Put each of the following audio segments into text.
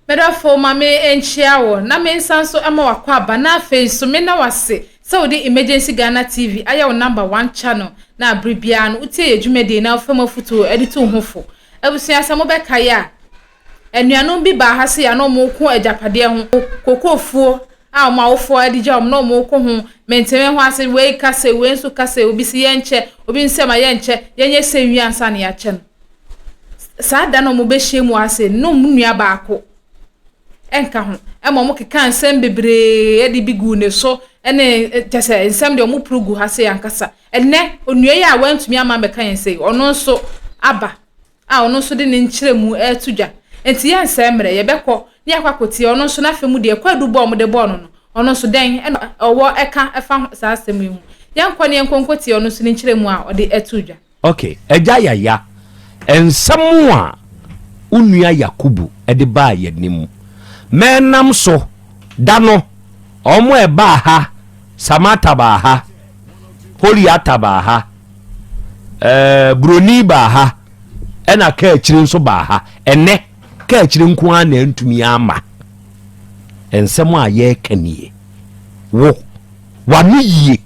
Medɔfo, ma me nkyia wo na me nsa nso ma w'akwaaba na afei nso me na w'ase sɛ wode Emergency Ghana TV ayɛ wo number one channel na bere biara no wotie yɛ dwumadie na wofa mu afutuo de tu wo ho fo. Abusua sɛ mobɛkae a, anuanom bi baa ha sei a na wɔreko agyapadeɛ ho, kokofuo a wɔn awofoɔ de gya wɔn na wɔreko ho, mente me ho ase, wei ka sei, wei nso ka sei, obi se yɛnkyɛ, obi nso sɛ ma yɛnkyɛ, yɛnyɛ sei nwie ansa na yɛakyɛ no. Saa da no a wɔbɛhyia mu ase no, na wɔn nua baako nka ho ma wɔkeka nsɛm bebree de bi guu ne so ne kyɛ sɛ nsɛm deɛ wɔporo gu ha sei ankasa. Ɛnnɛ, onua yi a wantumi amma ammɛka yɛn sei, ɔno nso aba a ɔno nso de ne nkyerɛmu reto dwa. Enti yɛnsɛe mmerɛ, yɛbɛkɔ na yɛakɔ akɔtie ɔno nso n'afa mu deɛ kwaadu bɔ a wɔde bɔɔ no no, ɔno nso dɛn na ɔwɔ ka fa saa asɛm yi ho. Yɛnkɔ na yɛnkɔ nkɔtie ɔno nso ne nkyerɛmu a ɔde too dwa. Ok, Agya Yaya, nsɛm a wo nua Yakubu de baa yɛn anim, mɛnam so, da no, wɔn a ɛbaa ha, Samata baa ha, Holiata baa ha, ɛɛ, Buroni baa ha, ɛna Kaakyire nso baa ha. Ɛnɛ, Kaakyire nko ara na antumi amma. Nsɛm a yɛreka nie. Wo, w'ano yie.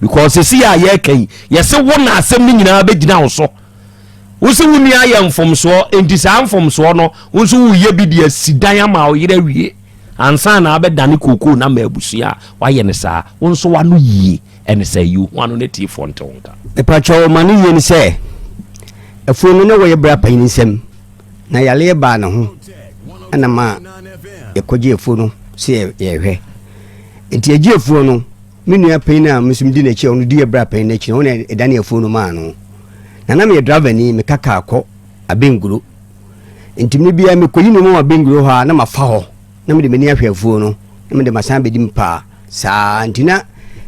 Because sisi a yɛreka yi, yɛse wo na asɛm no nyinaa bɛgyina wo so. Wo se wo nua ayɛ mfomsoɔ, enti saa mfomsoɔ no, wo nso woyɛ bi de asi dan ama wo yere awie ansa na abɛdane kookoo no ama abusua a, woayɛ no saa. Wo nso w'ano yie ɛne sɛ yi wo ho ano na atiefoɔ nte wo nka. Mepakyɛw ma no yie ne sɛ, afuo no na wɔyɛ bra panyin nsam, na yareɛ baa ne ho ɛna ma yɛkɔgye afuo no sɛ yɛhwɛ. Nti yɛgye afuo no, Me nua panyin a me nso medi n'akyi a ɔno di yɛ bra panyin n'akyi no, ɔno na ɛdane afuo no maa no. Na na meyɛ driver ni, meka kaa kɔ Abenguro. Nti me biara mekɔyi nneɛma wɔ Abenguro hɔ a na mafa hɔ na mede m'ani ahwɛ afuo no na mede masan abɛdi mu paa saa. Nti na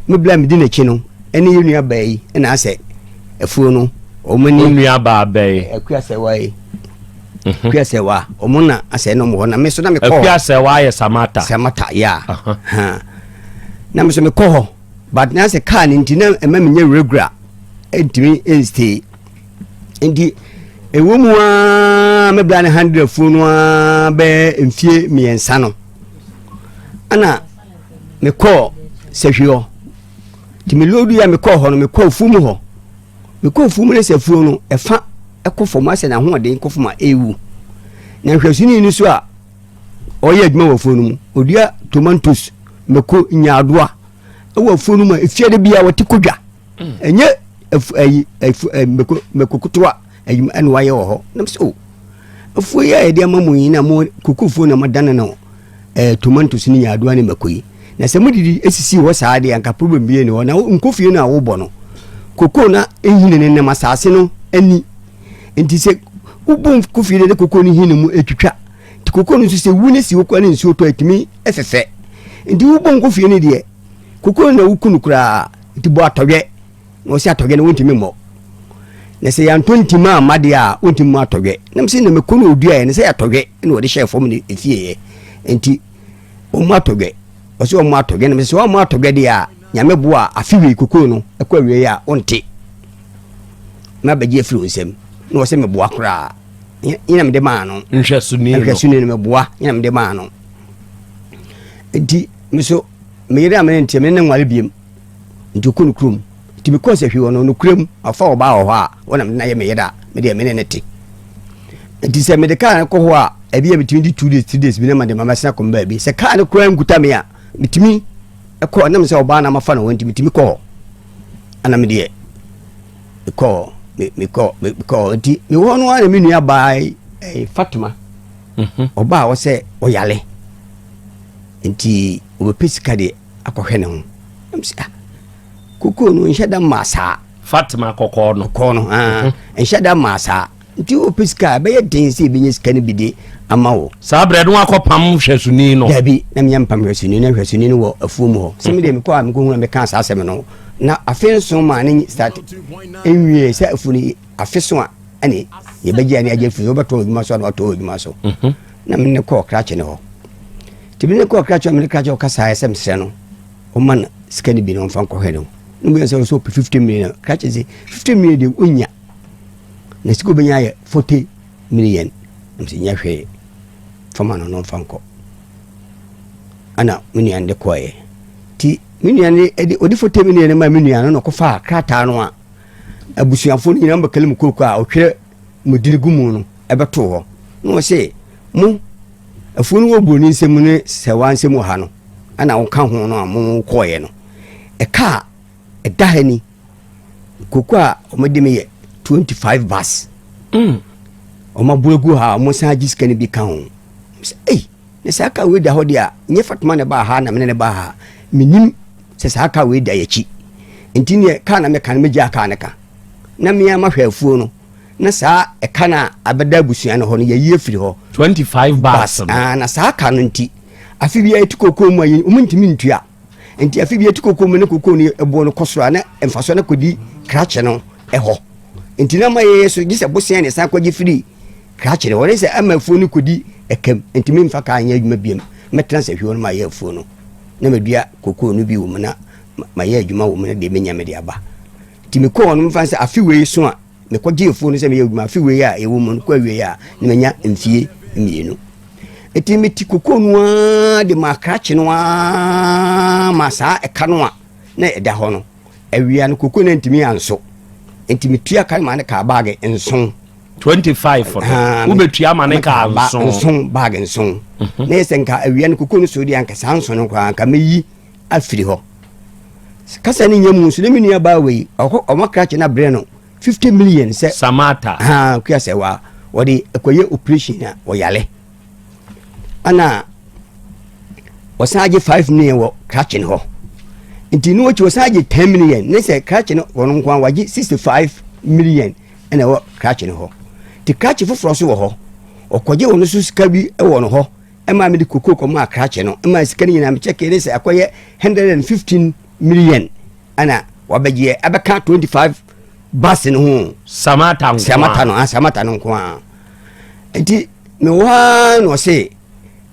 me bra a medi n'akyi no ɛne yɛ nua baa yi na asɛ afuo no wɔn ani. Wo nua baa bɛn? Akua Sɛwa yi. Mhm. Akua Sɛwa wɔn na asɛ na wɔn hɔ na me so na mekɔ. Akua Sɛwa yɛ Samata. Samata ya. Na me so mekɔ hɔ but na sɛ car no nti na ɛma menyɛ regular ɛntumi nstay nti ɛwɔ mu aa mɛbra ne hundred afuo no aa bɛyɛ mfie mmiɛnsa no ɛna mekɔɔ sɛhwi hɔ nti melodu a mekɔɔ hɔ no mekɔɔ afuo mu hɔ mekɔɔ afuo mu no sɛ afuo no ɛfa ɛkɔ fam asɛ n'ahoɔden kɔ fam a ɛwu na nhwɛsoni no so a ɔyɛ adwuma wɔ afuo no mu ɔdua tomatoes mako nyaadoa wɔ afuo no mu a efie de bia wɔte kodwa mm. ɛnyɛ afu ayi afu mako mako kotoa ayi ɛna wayɛ wɔ hɔ nam sɛ o afuo yi a yɛde ama mu yi na mo kokofuo na mo dane no ɛɛ tomatoes ne nyaadoa ne mako yi na sɛ mo didi esisi hɔ saa deɛ anka problem bi ne hɔ na nkofie no a wobɔ no koko na ehini ne nam asase no ani nti sɛ wobɔ nkofie no ne koko no hini mu etwitwa Nti koko no nso sɛ wu ne si hɔ koraa ne nsuo tɔ ɛtumi fefɛ. Nti wobɔ nkɔ fie no deɛ koko no na woku no koraa nti bɔ atɔdwɛ na wɔsi atɔdwɛ no wontumi mmɔ. Na sɛ yɛantɔ ntima amma deɛ a wontumi mmɔ atɔdwɛ. Na mesɛ na mako no ɔduaeɛ no sɛ atɔdwɛ na wɔde hyɛɛ fam ne ɛfieɛ nti wɔmmɔ atɔdwɛ. Wɔsɛ wɔmmɔ atɔdwɛ na mesɛ sɛ wɔmmɔ atɔdwɛ deɛ a nyame boa a afe wei koko no ɛkɔ awieɛ a wonte na bɛgye afiri wo nsam na wɔsɛ meboa koraa. Nyina mede maa no. Nhwɛsoni no. Nhwɛsoni no meboa nyina mede maa no. Nti me so me yere a me ne nteɛ me ne nware biem. Nti ɔkɔ no kurom. Nti mekɔɔ sɛ hwee wɔ no nokorɛ mu afa ɔbaa wɔ hɔ a wɔna mede no ayɛ me yere a me deɛ me ne ne te. Nti sɛ mede kaa no kɔ hɔ a ebi a metumi di 2 days 3 days bi na mede ma mɛsena kɔm baabi. Sɛ kaa no koraa nkuta me a metumi kɔ nam sɛ ɔbaa na mafa no hɔ nti metumi kɔ hɔ. Ana me deɛ mekɔɔ mekɔɔ mekɔɔ nti mewɔ hɔ no ara na me nua baa yi ɛyɛ Fatima mhm. ɔbaa hɔ sɛ ɔyale nti ɔbɛpɛ sika deɛ akɔhwɛ ne ho ɛm sɛ ah kokoo no nhyɛ da mmaa saa Fatima kɔkɔɔ no kɔkɔɔ no ah mhm. nhyɛ da mmaa saa nti wopɛ sika a ɛbɛyɛ den sɛ yɛbɛnya sika no bi de ama wo. Saa berɛ no woakɔpam hwɛsoni no? Dabi, na menya mpam hwɛsoni, na hwɛsoni no wɔ afuo mu hɔ. Sɛ medeɛ mekɔ a mekɔhunu a mekaa saa asɛm no, na afe nson maa ne start nwie sɛ afuo no afe so a ɛne yɛbɛgye ɛne agye afiri wobɛtɔ adwuma so a na watɔ adwuma so. Mhm. Na mene kɔɔ krakye no hɔ. Nti mene kɔɔ krakye mene krakye ɔkasaeɛ sɛ mesrɛ no ɔma no sika no bi na ɔmfa nkɔhwɛ no. Na mu yɛ sɛ ɔsɛ ɔpɛ 50 million. Krakye sɛ 50 million deɛ ɔnya. Na sika obɛnya ayɛ 40 million. Na mesɛ nyɛ hwee. Fama no no mfa nkɔ. Ɛna me nua no de kɔeɛ. Nti me nua no de ɔde foto me nua no ma me nua no na ɔkɔfaa krataa no a abusuafoɔ no nyinaa bɛkali mu kooko a ɔtwerɛ mo dini gu mu no ɛbɛtoo hɔ. Na ɔse mo afuo no wɔ buroni nsam ne sɛwa nsam wɔ ha no ɛna woka ho no a mo kɔeɛ no ɛka a ɛda ha ni koko a wɔde me yɛ 25 bus wɔn aboa gu ha a wɔn san agye sika no bi ka ho sɛ ei na saa kaa wei da hɔ deɛ a nyɛ Fatuma na ɛbaa ha na mene ne baa ha menim sɛ saa kaa wei da yɛkyi nti neɛ kaa na meka no megyaa kaa no ka na mea mahwɛ afuo no na saa ɛka no a abɛda abusua no hɔ no yɛyi afiri hɔ 25 bus no. Ah, na saa ka no nti afe biara ɛti kokoo mu a wɔn ntumi ntua. Nti afe bi eti kokoo mu ne kokoo no ɛboɔ no kɔ soro a na mfasoɔ no kɔdi krakye no ɛhɔ. Nti na ma yɛyɛ so gye sɛ bosea na ɛsan kɔgye firi krakye no hɔ ne sɛ ama afuo no kɔdi ɛkam. Nti memfa kaa nyɛ adwuma biam. Mɛtena sɛ hwɛ no mayɛ afuo no na madua kokoo no bi wɔ mu na mayɛ adwuma wɔ mu na deɛ menya mede aba. Nti mekɔɔ hɔ no mfa sɛ afe wei so a mekɔgye afuo no sɛ meyɛ adwuma afe wei a ɛwɔ mu no kɔ awie a na manya mfie mmienu. Nti mete kokoo no ara de ma krakye no ara ma saa ɛka no a na ɛda hɔ no awia no kokoo no antumi anso nti metua ka ma ne kaa baage nson. 25 no wobɛtua ma ne kaa nson nson baage nson mhm. Na yɛ sɛ nka awia no kokoo no so deɛ anka saa nson no koraa nka mɛyi afiri hɔ. Kasa no nyɛ mu nso ne me nua baa wei ɔma krakye no abrɛ no 50 million sɛ Samata ha kua sɛ wa wɔde ɛkɔyɛ operation a wɔyale ana wɔsan agye 5 million wɔ krakye no hɔ nti ne wɔkyi wɔsan agye 10 million ne sɛ krakye no wɔn nko a wagye 65 million ɛna ɛwɔ krakye no hɔ nti krakye foforɔ so wɔ hɔ ɔkɔgye wɔn nso sika bi wɔ no hɔ ɛmaa mede kokoo kɔmaa krakye no ɛmaa sika no nyinaa mekyɛkee ne sɛ akɔyɛ 115 million ɛna wabɛgyeɛ ɛbɛka 25 bus no ho. Samata nko Samata no ah Samata no nko a nti mewɔ ha na ɔse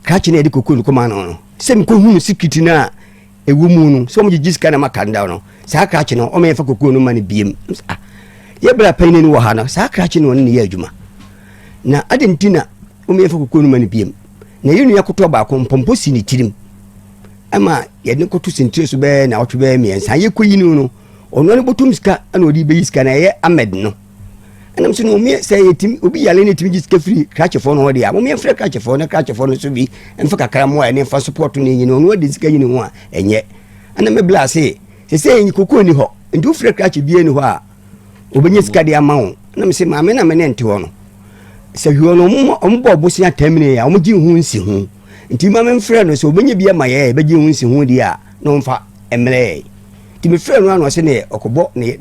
krakye no yɛde kokoo no kɔmaa no no sɛ mekɔhunu sikiti no a ɛwɔ mu no sɛ ɔmogyegye sika na maka no no saa krakye no ɔma yɛmfa kokoo no ma no biem. Ah, yɛ bra panyin no wɔ ha no saa krakye no ɔne ne yɛ adwuma na ade nti na ɔma yɛmfa kokoo no ma no biem na yɛ nua kotoa baako mpɔmpɔ si ne tirim ɛma yɛde no kɔto sentire so bɛyɛ na ɔtwe bɛyɛ mmiɛnsa yɛkɔyi no no ɔno ne bɔtɔm sika ɛna ɔde bɛyi sika na ɛyɛ Ahmed no ɛnam so no ɔmeɛ sɛ yɛtumi obi yale no ɛtumi gye sika firi krakyefoɔ no hɔ deɛ a momeɛ mfrɛ krakyefoɔ na krakyefoɔ no nso bi mfa kakra mmoa ɛne mfa support no ɛnyini ɔno ade sika nyini ho a ɛnyɛ ɛna mebla ase sɛ sɛ kokoo ni hɔ nti wofrɛ krakye bia ni hɔ a obɛnya sika de ama wo na mese maame na mene nte hɔ no sɛ hwɛ no ɔmo bɔ ɔbosea tamine a ɔmo gye ho nsi ho nti ma memfrɛ no sɛ ɔbɛnya bi ama yɛ ɛbɛgye ho nsi ho deɛ a na ɔmfa mmerɛ yɛ nti mefrɛ no ano ɔsɛ ne ɔkɔbɔ ne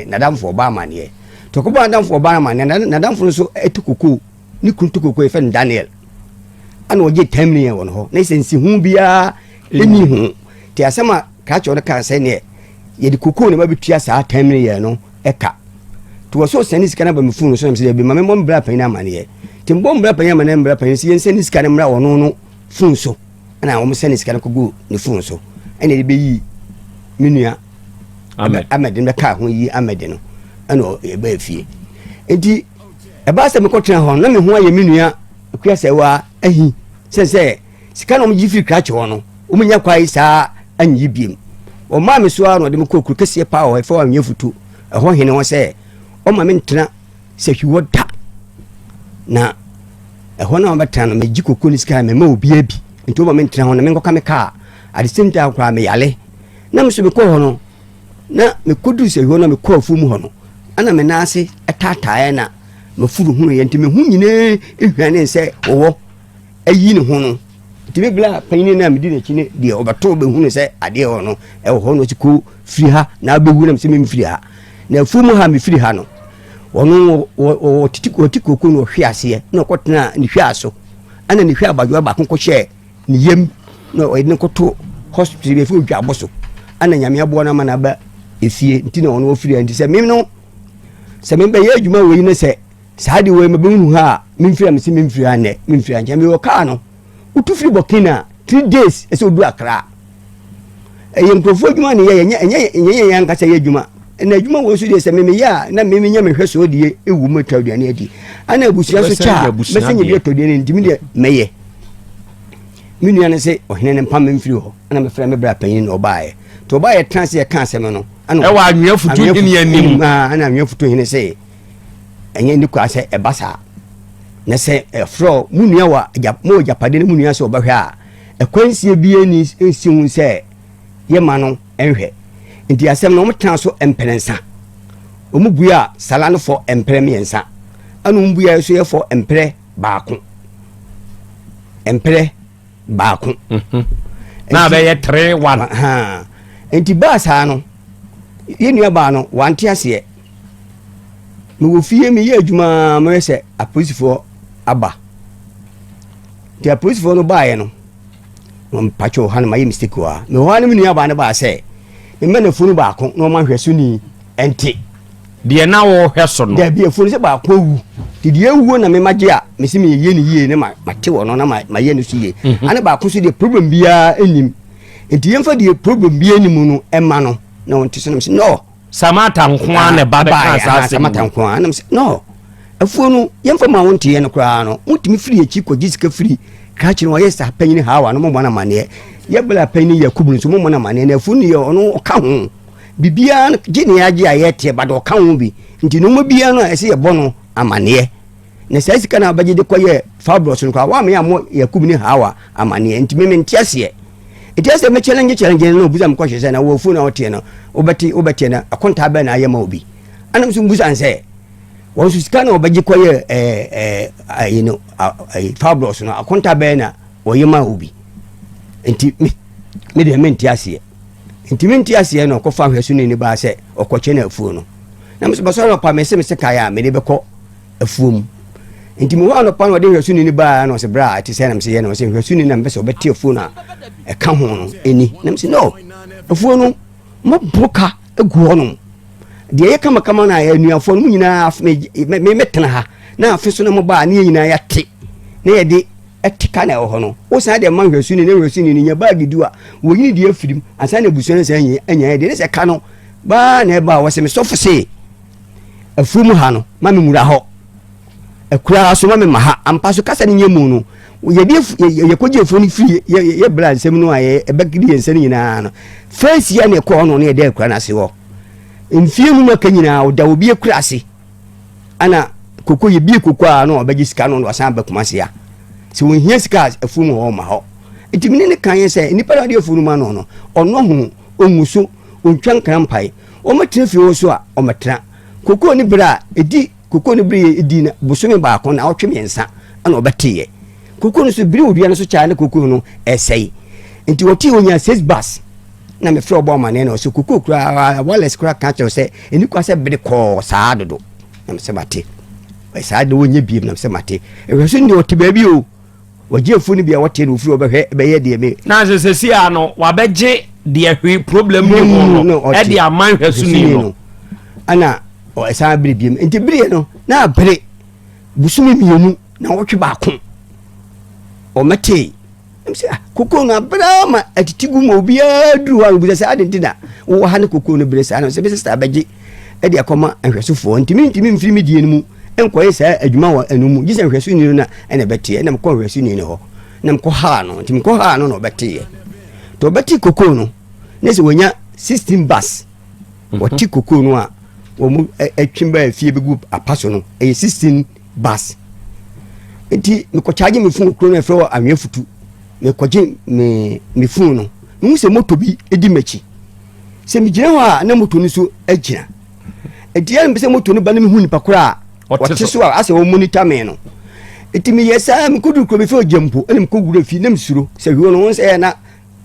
nadamfo ɔba amanneɛ nti ɔkɔbɔ nadamfo ɔba amanneɛ nadamfo no nso ɛte kokoo ne kunu te kokoo yɛfrɛ no Daniel ana ɔgye tamine wɔ no hɔ na sɛ nsi ho biara ɛni ho nti asɛm a krakye no kaa sɛ neɛ yɛde kokoo na bɛbɛtua saa tamine yɛ no ɛka nti wɔ so sɛne sika no aba me fon so na mesɛ dabi ma memmɔ mbra panyin amanneɛ nti mbɔ mbra panyin amanneɛ mbra panyin sɛ yɛnsɛne sika no mmra ɔno no fon so ɛna wɔn sɛne sika no kɔgu ne fon so ɛna yɛde bɛyi me nua Ahmed no bɛka ho yi Ahmed no ɛna ɛbɛɛ fie nti ɛbaa sɛ mekɔtena hɔ na me ho ayɛ me nua akua sɛ wa ahi sɛ sɛ sika na wɔgye firi krakye hɔ no wɔnya kwae saa anyi biem wɔmaa me so ara na ɔde me kɔɔ kuro kɛseɛ paa wɔ hɔ ɛfɛ wanyɛ futu ɛhɔ hene hɔ sɛ ɔma me ntena sɛ hwiwɔ da na ɛhɔ na wɔbɛtena no megye koko ne sika mema obiara bi nti wɔma me ntena hɔ na menkɔka me kaa at the same time koraa meyale na me so mekɔɔ hɔ no na mekɔduru sɛ hɔ na mekɔɔ afuom hɔ no ana me nan ase taataeɛ na mafuru hunuiɛ nti me ho nyinaa hwane sɛ wɔwɔ ayi ne ho no nti me bla panyin no a medi n'akyi no deɛ ɔbɛto bɛhunu sɛ adeɛ wɔ no ɛwɔ hɔ no ɔsi ko firi ha na abɛwu nam sɛ memfiri ha na afuom ha mefiri ha no ɔno ɔte koko no ɔhwe aseɛ na ɔkɔtena ne hwɛ so ɛna ne hwɛ abadwoa baako kɔhyɛɛ ne yam na ɔde no kɔto hospital bi ɛfɛ odwa abɔ so ɛna nyame aboa no ama no aba efie nti na ɔno ɔfiri ha nti sɛ mem no sɛ membɛyɛ adwuma wɔ yi no sɛ saa de wei mabɛhunu ha a memfiri a mese memfiri ha nnɛ memfiri ha nkyɛn mewɔ kaa no wotu firi Burkina 3 days ɛsɛ odu Accra. Ɛyɛ nkurɔfoɔ adwuma ne yɛ ɛnyɛ ɛnyɛ yɛn ankasa yɛ adwuma. Na adwuma wɔ so deɛ sɛ memeyɛ a na memenya me hwɛsoɔ deɛ ɛwɔ mu atwa aduane adi ana abusua so kyɛ a mɛsɛ nya bi atɔ aduane nti me deɛ mɛyɛ. Me nua no sɛ ɔhene no mpam me mfiri hɔ ɛna mefrɛ me bra panyin na ɔbaeɛ nti ɔbaeɛ tena ase yɛka asɛm no ɛwɔ anwea futu hene anim ɛna anwea futu hene sɛ ɛnyɛ ne kwa sɛ ɛba saa na sɛ ɛfrɛ mu nua wɔ mo wɔ agyapade no mu nua sɛ ɔbɛhwɛ a ɛkwansie bi ani nsi ho sɛ yɛma no nhwɛ. Nti asɛm no wɔtenaa so mprɛnsa. Wɔbuaa Sala no fɔ mprɛ mmiɛnsa, ɛna wɔbuaa nso yɛ fɔ mprɛ baako. Mprɛ baako. Mhm. Na abɛyɛ 3-1. Nti baa saa no, yɛn nua baa no wante aseɛ. Mewɔ fie meyɛ adwuma meyɛ sɛ apolisifoɔ aba. Nti apolisifoɔ no baeɛ no, Mpakyɛw ha no mayɛ mistake wɔ ha. Mewɔ hɔ a ne me nua baa no baa sɛ mema no afunu baako na ɔma nhwɛso ni ɛnte. Deɛ na wɔhwɛ so no. Dabi afunu sɛ baako awu. Nti deɛ awuo na mema gye a mesi meyɛ ne yie ne mate wɔ no na mayɛ no so yie. Mhm. Ane baako so deɛ problem biara nnim. Nti yɛmfa deɛ problem biara nnim no ɛma no na ɔnte so na mese no. Samata nko ara na ɛba bɛka saa asɛm. Samata nko ara nam sɛ no afuo no yɛmfa ma wo nteɛ no koraa no wotumi firi akyi kɔgye sika firi krakye no ɔyɛ sa panyin Hawa no mommɔ no amanneɛ yɛbla panyin Yakubu no nso mommɔ no amanneɛ na afuo no yɛ ɔno ɔka ho biribiara gye ne agye a yɛteɛ bade ɔka ho bi nti nneɛma biara no a ɛsɛ yɛbɔ no amanneɛ Na saa sika no a wobɛgye de kɔyɛ fabulous no koraa woameyɛ ammɔ Yakub ne Hawa amaneɛ nti me mente aseɛ. Nti ɛsɛ me challenge challenge no na obusa me kɔhwɛ sɛ na wɔ afuo na woteɛ no wobɛte wobɛteɛ no akontaa bɛn na ayɛ ma obi. Ɛna nso mbusa no sɛ wɔn nso sika na wɔbɛgye kɔyɛ ɛɛ ɛɛ ayi no ayi fabulous no akontaa bɛn na wɔyɛ ma obi. Nti me me deɛ mente aseɛ. Nti mente aseɛ na ɔkɔfa ahwɛso ni baa sɛ ɔkɔkyɛ no afuo no. Na me sɛ bɛsɔre ɔpa me se me se kae a mede bɛkɔ afuom. Nti mewɔ anɔpa na ɔde nhwɛsoni no baa na ɔsɛ bra ɛte sɛ na mesɛ yɛ na ɔsɛ nhwɛsoni na mepɛ sɛ ɔbɛte afuo no a ɛka ho no ɛni na mesɛ no afuo no maboro ka agu hɔ nom deɛ ɛyɛ kamakama no a anuafoɔ no mu nyinaa mɛtena ha na afe so na mobaa ne yɛ nyinaa yɛate na yɛde ɛte ka na ɛwɔ hɔ no wosan de ma nhwɛsoni na nhwɛsoni no nya baagi du a wɔyini deɛ afirim ansa na abusua no san anya deɛ ne sɛ ka no baa na ɛbaa wɔ sɛ mesɔfo se Afuom ha no, ma me nwura hɔ. Akuraa so ma me ma ha. Ampa so kasa no nyɛ mu no, yɛde yɛkɔgye afuo no firi yɛ bra nsɛm no a ɛbɛgye yɛn nsa no nyinaa no. First year na ɛkɔɔ hɔ no na yɛda akura no ase hɔ. Mfie no mu aka nyinaa ɔda obi akura ase. Ana koko yɛbie koko a na ɔbɛgye sika no na wasan aba Kumasi a. Sɛ wɔhia sika a afuom hɔ ɔma hɔ. Nti mene ne kan yɛ sɛ nnipa na ɔde afuo no ma no no ɔnɔ ho ɔngu so ɔntwa nkra mpae. Wɔtena fie hɔ nso a, wɔtena. Kokoo no bere a ɛdi kokoo no bere yɛ ɛdi no bosome baako na ɔtwe mmiɛnsa ɛna ɔbɛteeɛ. Kokoo no so bere odua no so kyaa ne kokoo no ɛsɛe. Nti wɔtee onya six bars na mefrɛ ɔbɔ amaneɛ na ɔsɛ kokoo koraa wireless koraa ka kyerɛ sɛ ɛni kwa sɛ bere kɔɔ saa dodo. Na mesɛ mate. Saa de wɔnyɛ biem na mesɛ mate. Ɛhwɛ so ndeɛ ɔte baabi o. Wɔgye afuo no bi a wɔte no ofiri ɔbɛhwɛ bɛyɛ deɛ me. Na sɛ sɛsi a no wabɛgye deɛ hwee problem ni ho no ɛde ama nhwɛsoni no. Ɛna ɛsan bere biem nti bereɛ no na abere bosome mmienu na wɔtwe baako ɔmɛtee ɛm sɛ ah, kokoo no abere ama atiti gu ma obiara duru hɔ a obisa sɛ ade nti na wowɔ ha ne kokoo no bere saa na sɛ me sista bɛgye de akɔma nhwɛsofoɔ nti mentumi mfiri me die no mu nkɔyɛ saa adwuma wɔ ɛno mu gye sɛ nhwɛsoni no na ɛna ɛbɛteɛ na mekɔ nhwɛsoni no hɔ na mekɔ haa no nti mekɔ haa no na ɔbɛteeɛ nti ɔbɛte kokoo no ne sɛ wɔnya 16 bus mhm. wɔte kokoo no a wɔn atwi ba fie bɛgu apa so no ɛyɛ 16 bus nti mekɔkyagye me fon kuro no ɛfrɛ wɔ anwea futu mekɔgye me me fon no mehu sɛ moto bi di m'akyi Sɛ megyina hɔ a na moto no so agyina. Nti yɛ sɛ moto no ba no mehu nipa koro a ɔte so a asɛ ɔmonita me no. Nti meyɛ saa mekɔduru kuro bi fɛ Gyampo ɛna mekɔwura fi na mesuro sɛ hwio no ho sɛ na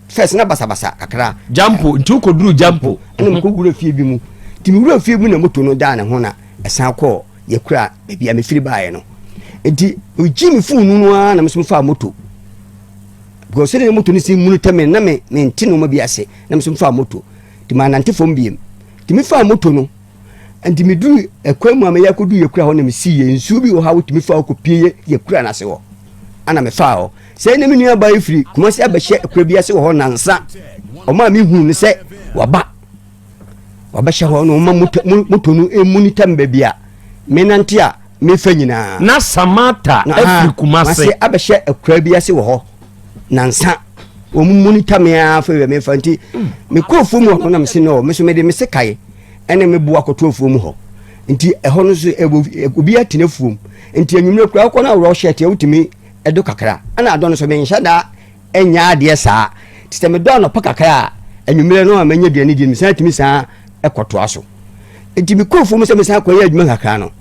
fɛs na basabasa kakra. Gyampo nti wokɔduru Gyampo. Ɛna mekɔwura fie bi mu. Nti mewura fie mu na moto no daa ne ho na ɛsan kɔɔ yɛkura baabi a mefiri baeɛ no. Nti ɔgye me fon no ara na me nso mefaa moto. Because sɛdeɛ moto no si monitor me na me mente nneɛma bi ase na me nso mefaa moto nti manante fam biem nti mefaa moto no nti meduru ɛkwan mu a meyɛ akɔdu yɛkura hɔ na mesii yɛ nsuo bi wɔ hɔ a wotumi fa hɔ kɔpie yɛ yɛkura no ase hɔ ana mefaa hɔ sɛ na me nua baa yi firi Kumasi abɛhyɛ akura bi ase wɔ hɔ nansa ɔma a mehu no sɛ waba. Wabɛhyɛ hɔ na ɔma moto no monitor me baabi a menante a mefa nyinaa. Na Samata afiri Kumase. Abɛhyɛ akuraa bi ase wɔ hɔ nansa. Wɔn monitor me ara fa baabi a mefa nti mekɔ afuom hɔ no na mese no me so mede me sekae ɛne me boa kɔto afuom hɔ nti ɛhɔ no nso obi atena afuom nti anwummerɛ koraa wokɔ no aworɔ hyɛ teɛ wotumi ɛdo kakra ɛna adɔ no so menhyɛ da ɛnyɛ adeɛ saa nti sɛ medɔ anɔpa kakra a anwummerɛ no a manya aduane di no mesan tumi san ɛkɔtoa so nti mekɔ afuom sɛ mesan kɔyɛ adwuma kakra no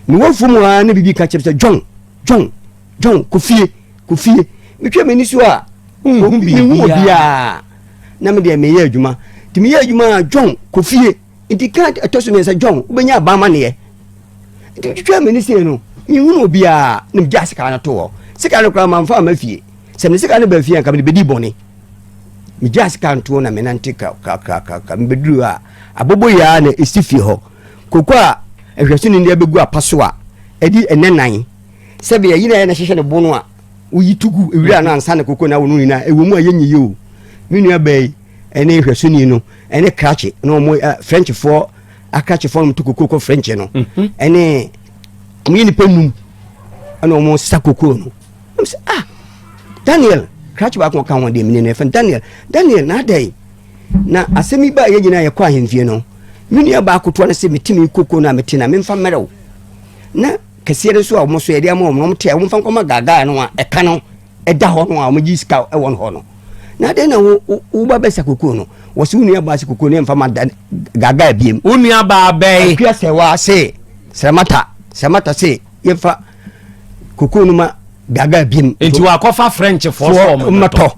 mewɔ afuom a na biribi ka kyerɛ sɛ John John John kɔ fie kɔ fie metwa m'ani so a mehu obiara na me deɛ meyɛ adwuma nti meyɛ adwuma a John kɔ fie nti ka ɛtɔ so mmiɛnsa John wobɛnya aban amaneɛ nti metwitwa m'ani sei no menhunu obiara na megyaa sika no to hɔ sika no koraa mamfa amma fie sɛ mede sika no ba fie anka mede bɛdi bɔne megyaa sika no to na menante kakrakakra mebɛduru a aboboyaa na ɛsi fie hɔ koko a nhwɛso ni de abɛgu apa so a ɛdi ɛnɛ nan sɛbi ɛyi na ɛyɛ na ɛhyehyɛ ne bo no a woyi to gu ewira no ansa na koko na awo no nyinaa ɛwɔ mu a yɛnyɛ yie o me nua baa yi ɛne nhwɛsoni no ɛne krakye na wɔn ɛ frenchfoɔ akrakyefoɔ no to koko kɔ french no mhm. ɛne wɔn yɛ nipa num ɛna wɔn sisa koko no wɔn sɛ ah daniel krakye baako ɔka wɔn deɛ mene no ɛfɛn daniel daniel na adɛn na asɛm yi baa yɛ nyinaa yɛkɔ ahemfie no me nua baako toa no sɛ metumi koko no a mete na memfa mmerɛw na kɛseɛ no nso a wɔn so yɛde ama wɔn no wɔn te a wɔmfa nkɔma gaagaa no a ɛka no ɛda hɔ no a wɔgye sika ɛwɔ no hɔ no na adɛn na wo wo ba bɛsa koko no wɔsi wo nua baa se koko no yɛmfa ma da gaagaa biem. Wo nua baa bɛyi. Akua sɛ wa se sɛmata sɛmata se yɛmfa koko no ma gaagaa biem. Nti wakɔfa Frenchfoɔ sɛ wɔn mmɛtɔ.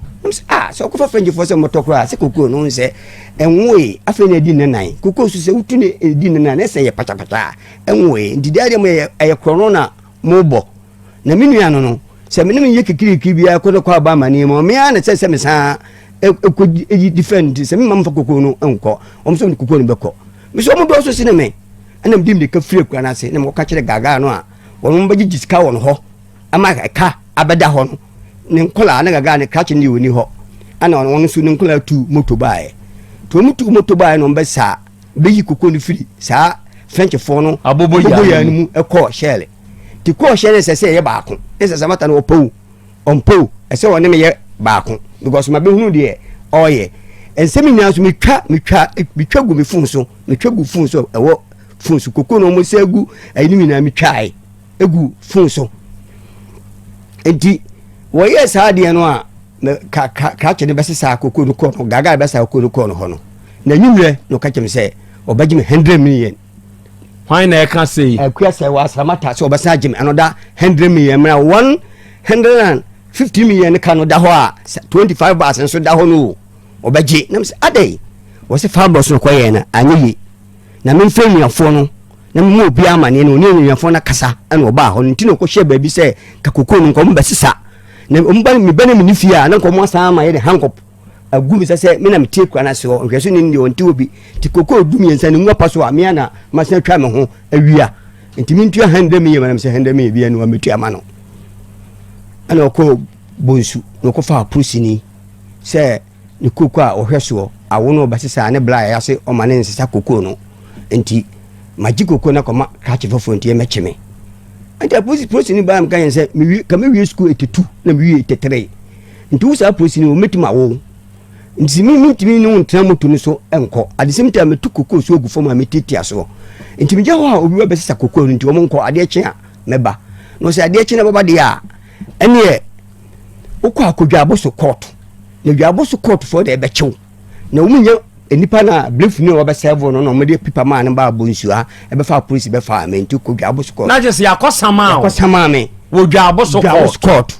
Ah sɛ ɔkɔfa Frenchfoɔ sɛ mmɛtɔ koraa sɛ koko no sɛ ɛnwoe afei na ɛdi ne nan koko so sɛ wotu ne ɛdi ne nan na ɛsɛ yɛ patapata Ɛnwoe, nti deɛ adeɛ mo yɛ ɛyɛ korɔno na mobɔ. Na me nua no no, sɛ me ne no yɛ kikirikiri biara kɔ ne kɔ aba amaneɛ mu a, me ara na ɛsɛ sɛ me san ɛkɔ ɛyi defend sɛ me ma mfa koko no nkɔ. Wɔn nso de koko no bɛkɔ. Me sɛ wɔn dɔɔso sene me. Ɛna mede mmirika firi akura no ase na mekɔka kyerɛ gaagaa no a wɔn bɛgyegye sika wɔ no hɔ ama ɛka abɛda hɔ no. Ne nkɔlaa ne gaagaa ne krakye no deɛ ɔni hɔ. Ɛna wɔn nso ne nkɔlaa tu moto baeɛ. Nti wɔn tu moto baeɛ na wɔn bɛsaa bɛyi koko no firi saa Frenchfoɔ no aboboyaa no mu kɔɔ Shell. Nti kɔɔ Shell no sɛ sɛ ɛyɛ baako ne sɛ Samata no ɔpɛ o ɔmpɛ o ɛsɛ ɔne me yɛ baako because ma bɛhunu deɛ ɔreyɛ. Nsɛm nyinaa nso metwa metwa metwa gu me phone so metwa gu phone so ɛwɔ phone so koko no wɔn sɛ gu ɛyi no nyinaa metwae. egu fon so nti wɔyɛɛ saa adeɛ no a krakye no bɛsesa koko no kɔɔ no gaagaa bɛsa koko no kɔɔ no hɔ no na nwummerɛ na ɔka kyerɛ me sɛ ɔbɛgye me hundred million hwan na ɛka sei akua sɛ wɔ asramata sɛ ɔbɛsan agye me another hundred million mmerɛ 150 million ka no da hɔ a 25 bars nso da hɔ no o ɔbɛgye nam sɛ adɛn wɔ sɛ fabros no kɔyɛɛ no anyɛ ye na memfrɛ nnuafoɔ no na mema obiara amaneɛ na ɔne anuafoɔ no akasa ɛna ɔbaa hɔ no nti na ɔkɔhyɛ baabi sɛ ka kokoo no nka ɔmo bɛsesa na ɔmo ba meba na mene fie a na nka ɔmo asan ama yɛ de hankɔp agu me sɛ sɛ me na metie kura no ase hɔ nhwɛso ne deɛ ɔnte hɔ bi nti kokoo 13 ne ngu apa so a mea na masan atwa me ho awia nti mentua 100 million ma sɛ 100 million bi ɛna wametua ma no ɛna ɔkɔ bonsu na ɔkɔfa apolisi sɛ ne kooko a ɔhwɛ soɔ awo no ɔbɛsesa ne bla a yɛase ɔma ne nsesa kooko no nti magye kooko no akɔma krakye foforɔ nti ɛmɛkye me nti apolisi polisi no baa meka yɛn sɛ mewie ka mewie sukuu 82 na mewie 83 nti wo saa polisi no wɔmɛtumi awo nti me mentumi ne wo ntena moto no so nkɔ adesɛm nti a metu kooko so agu fam a metiatia soɔ nti megya hɔ a obi ba bɛsesa kooko no nti wɔn nkɔ adeɛ kye a mɛba na ɔsɛ adeɛ kye na bɛba deɛ a ɛneɛ wokɔ akɔdwa so kɔɔto na dwaabo so kɔɔtofoɔ deɛ ɛbɛkyew na wɔn nyɛ nipa na blefuni a wɔbɛsɛɛvo no na wɔde pipa maa no ba abɔ nsuo ha ɛbɛfa apolisi bɛfa ame nti kɔ dwaabo so kɔɔto. Na kyerɛ sɛ yɛakɔ sama o. Yɛakɔ sama me. Wɔ dwaabo so kɔɔto. Dwaabo so kɔɔto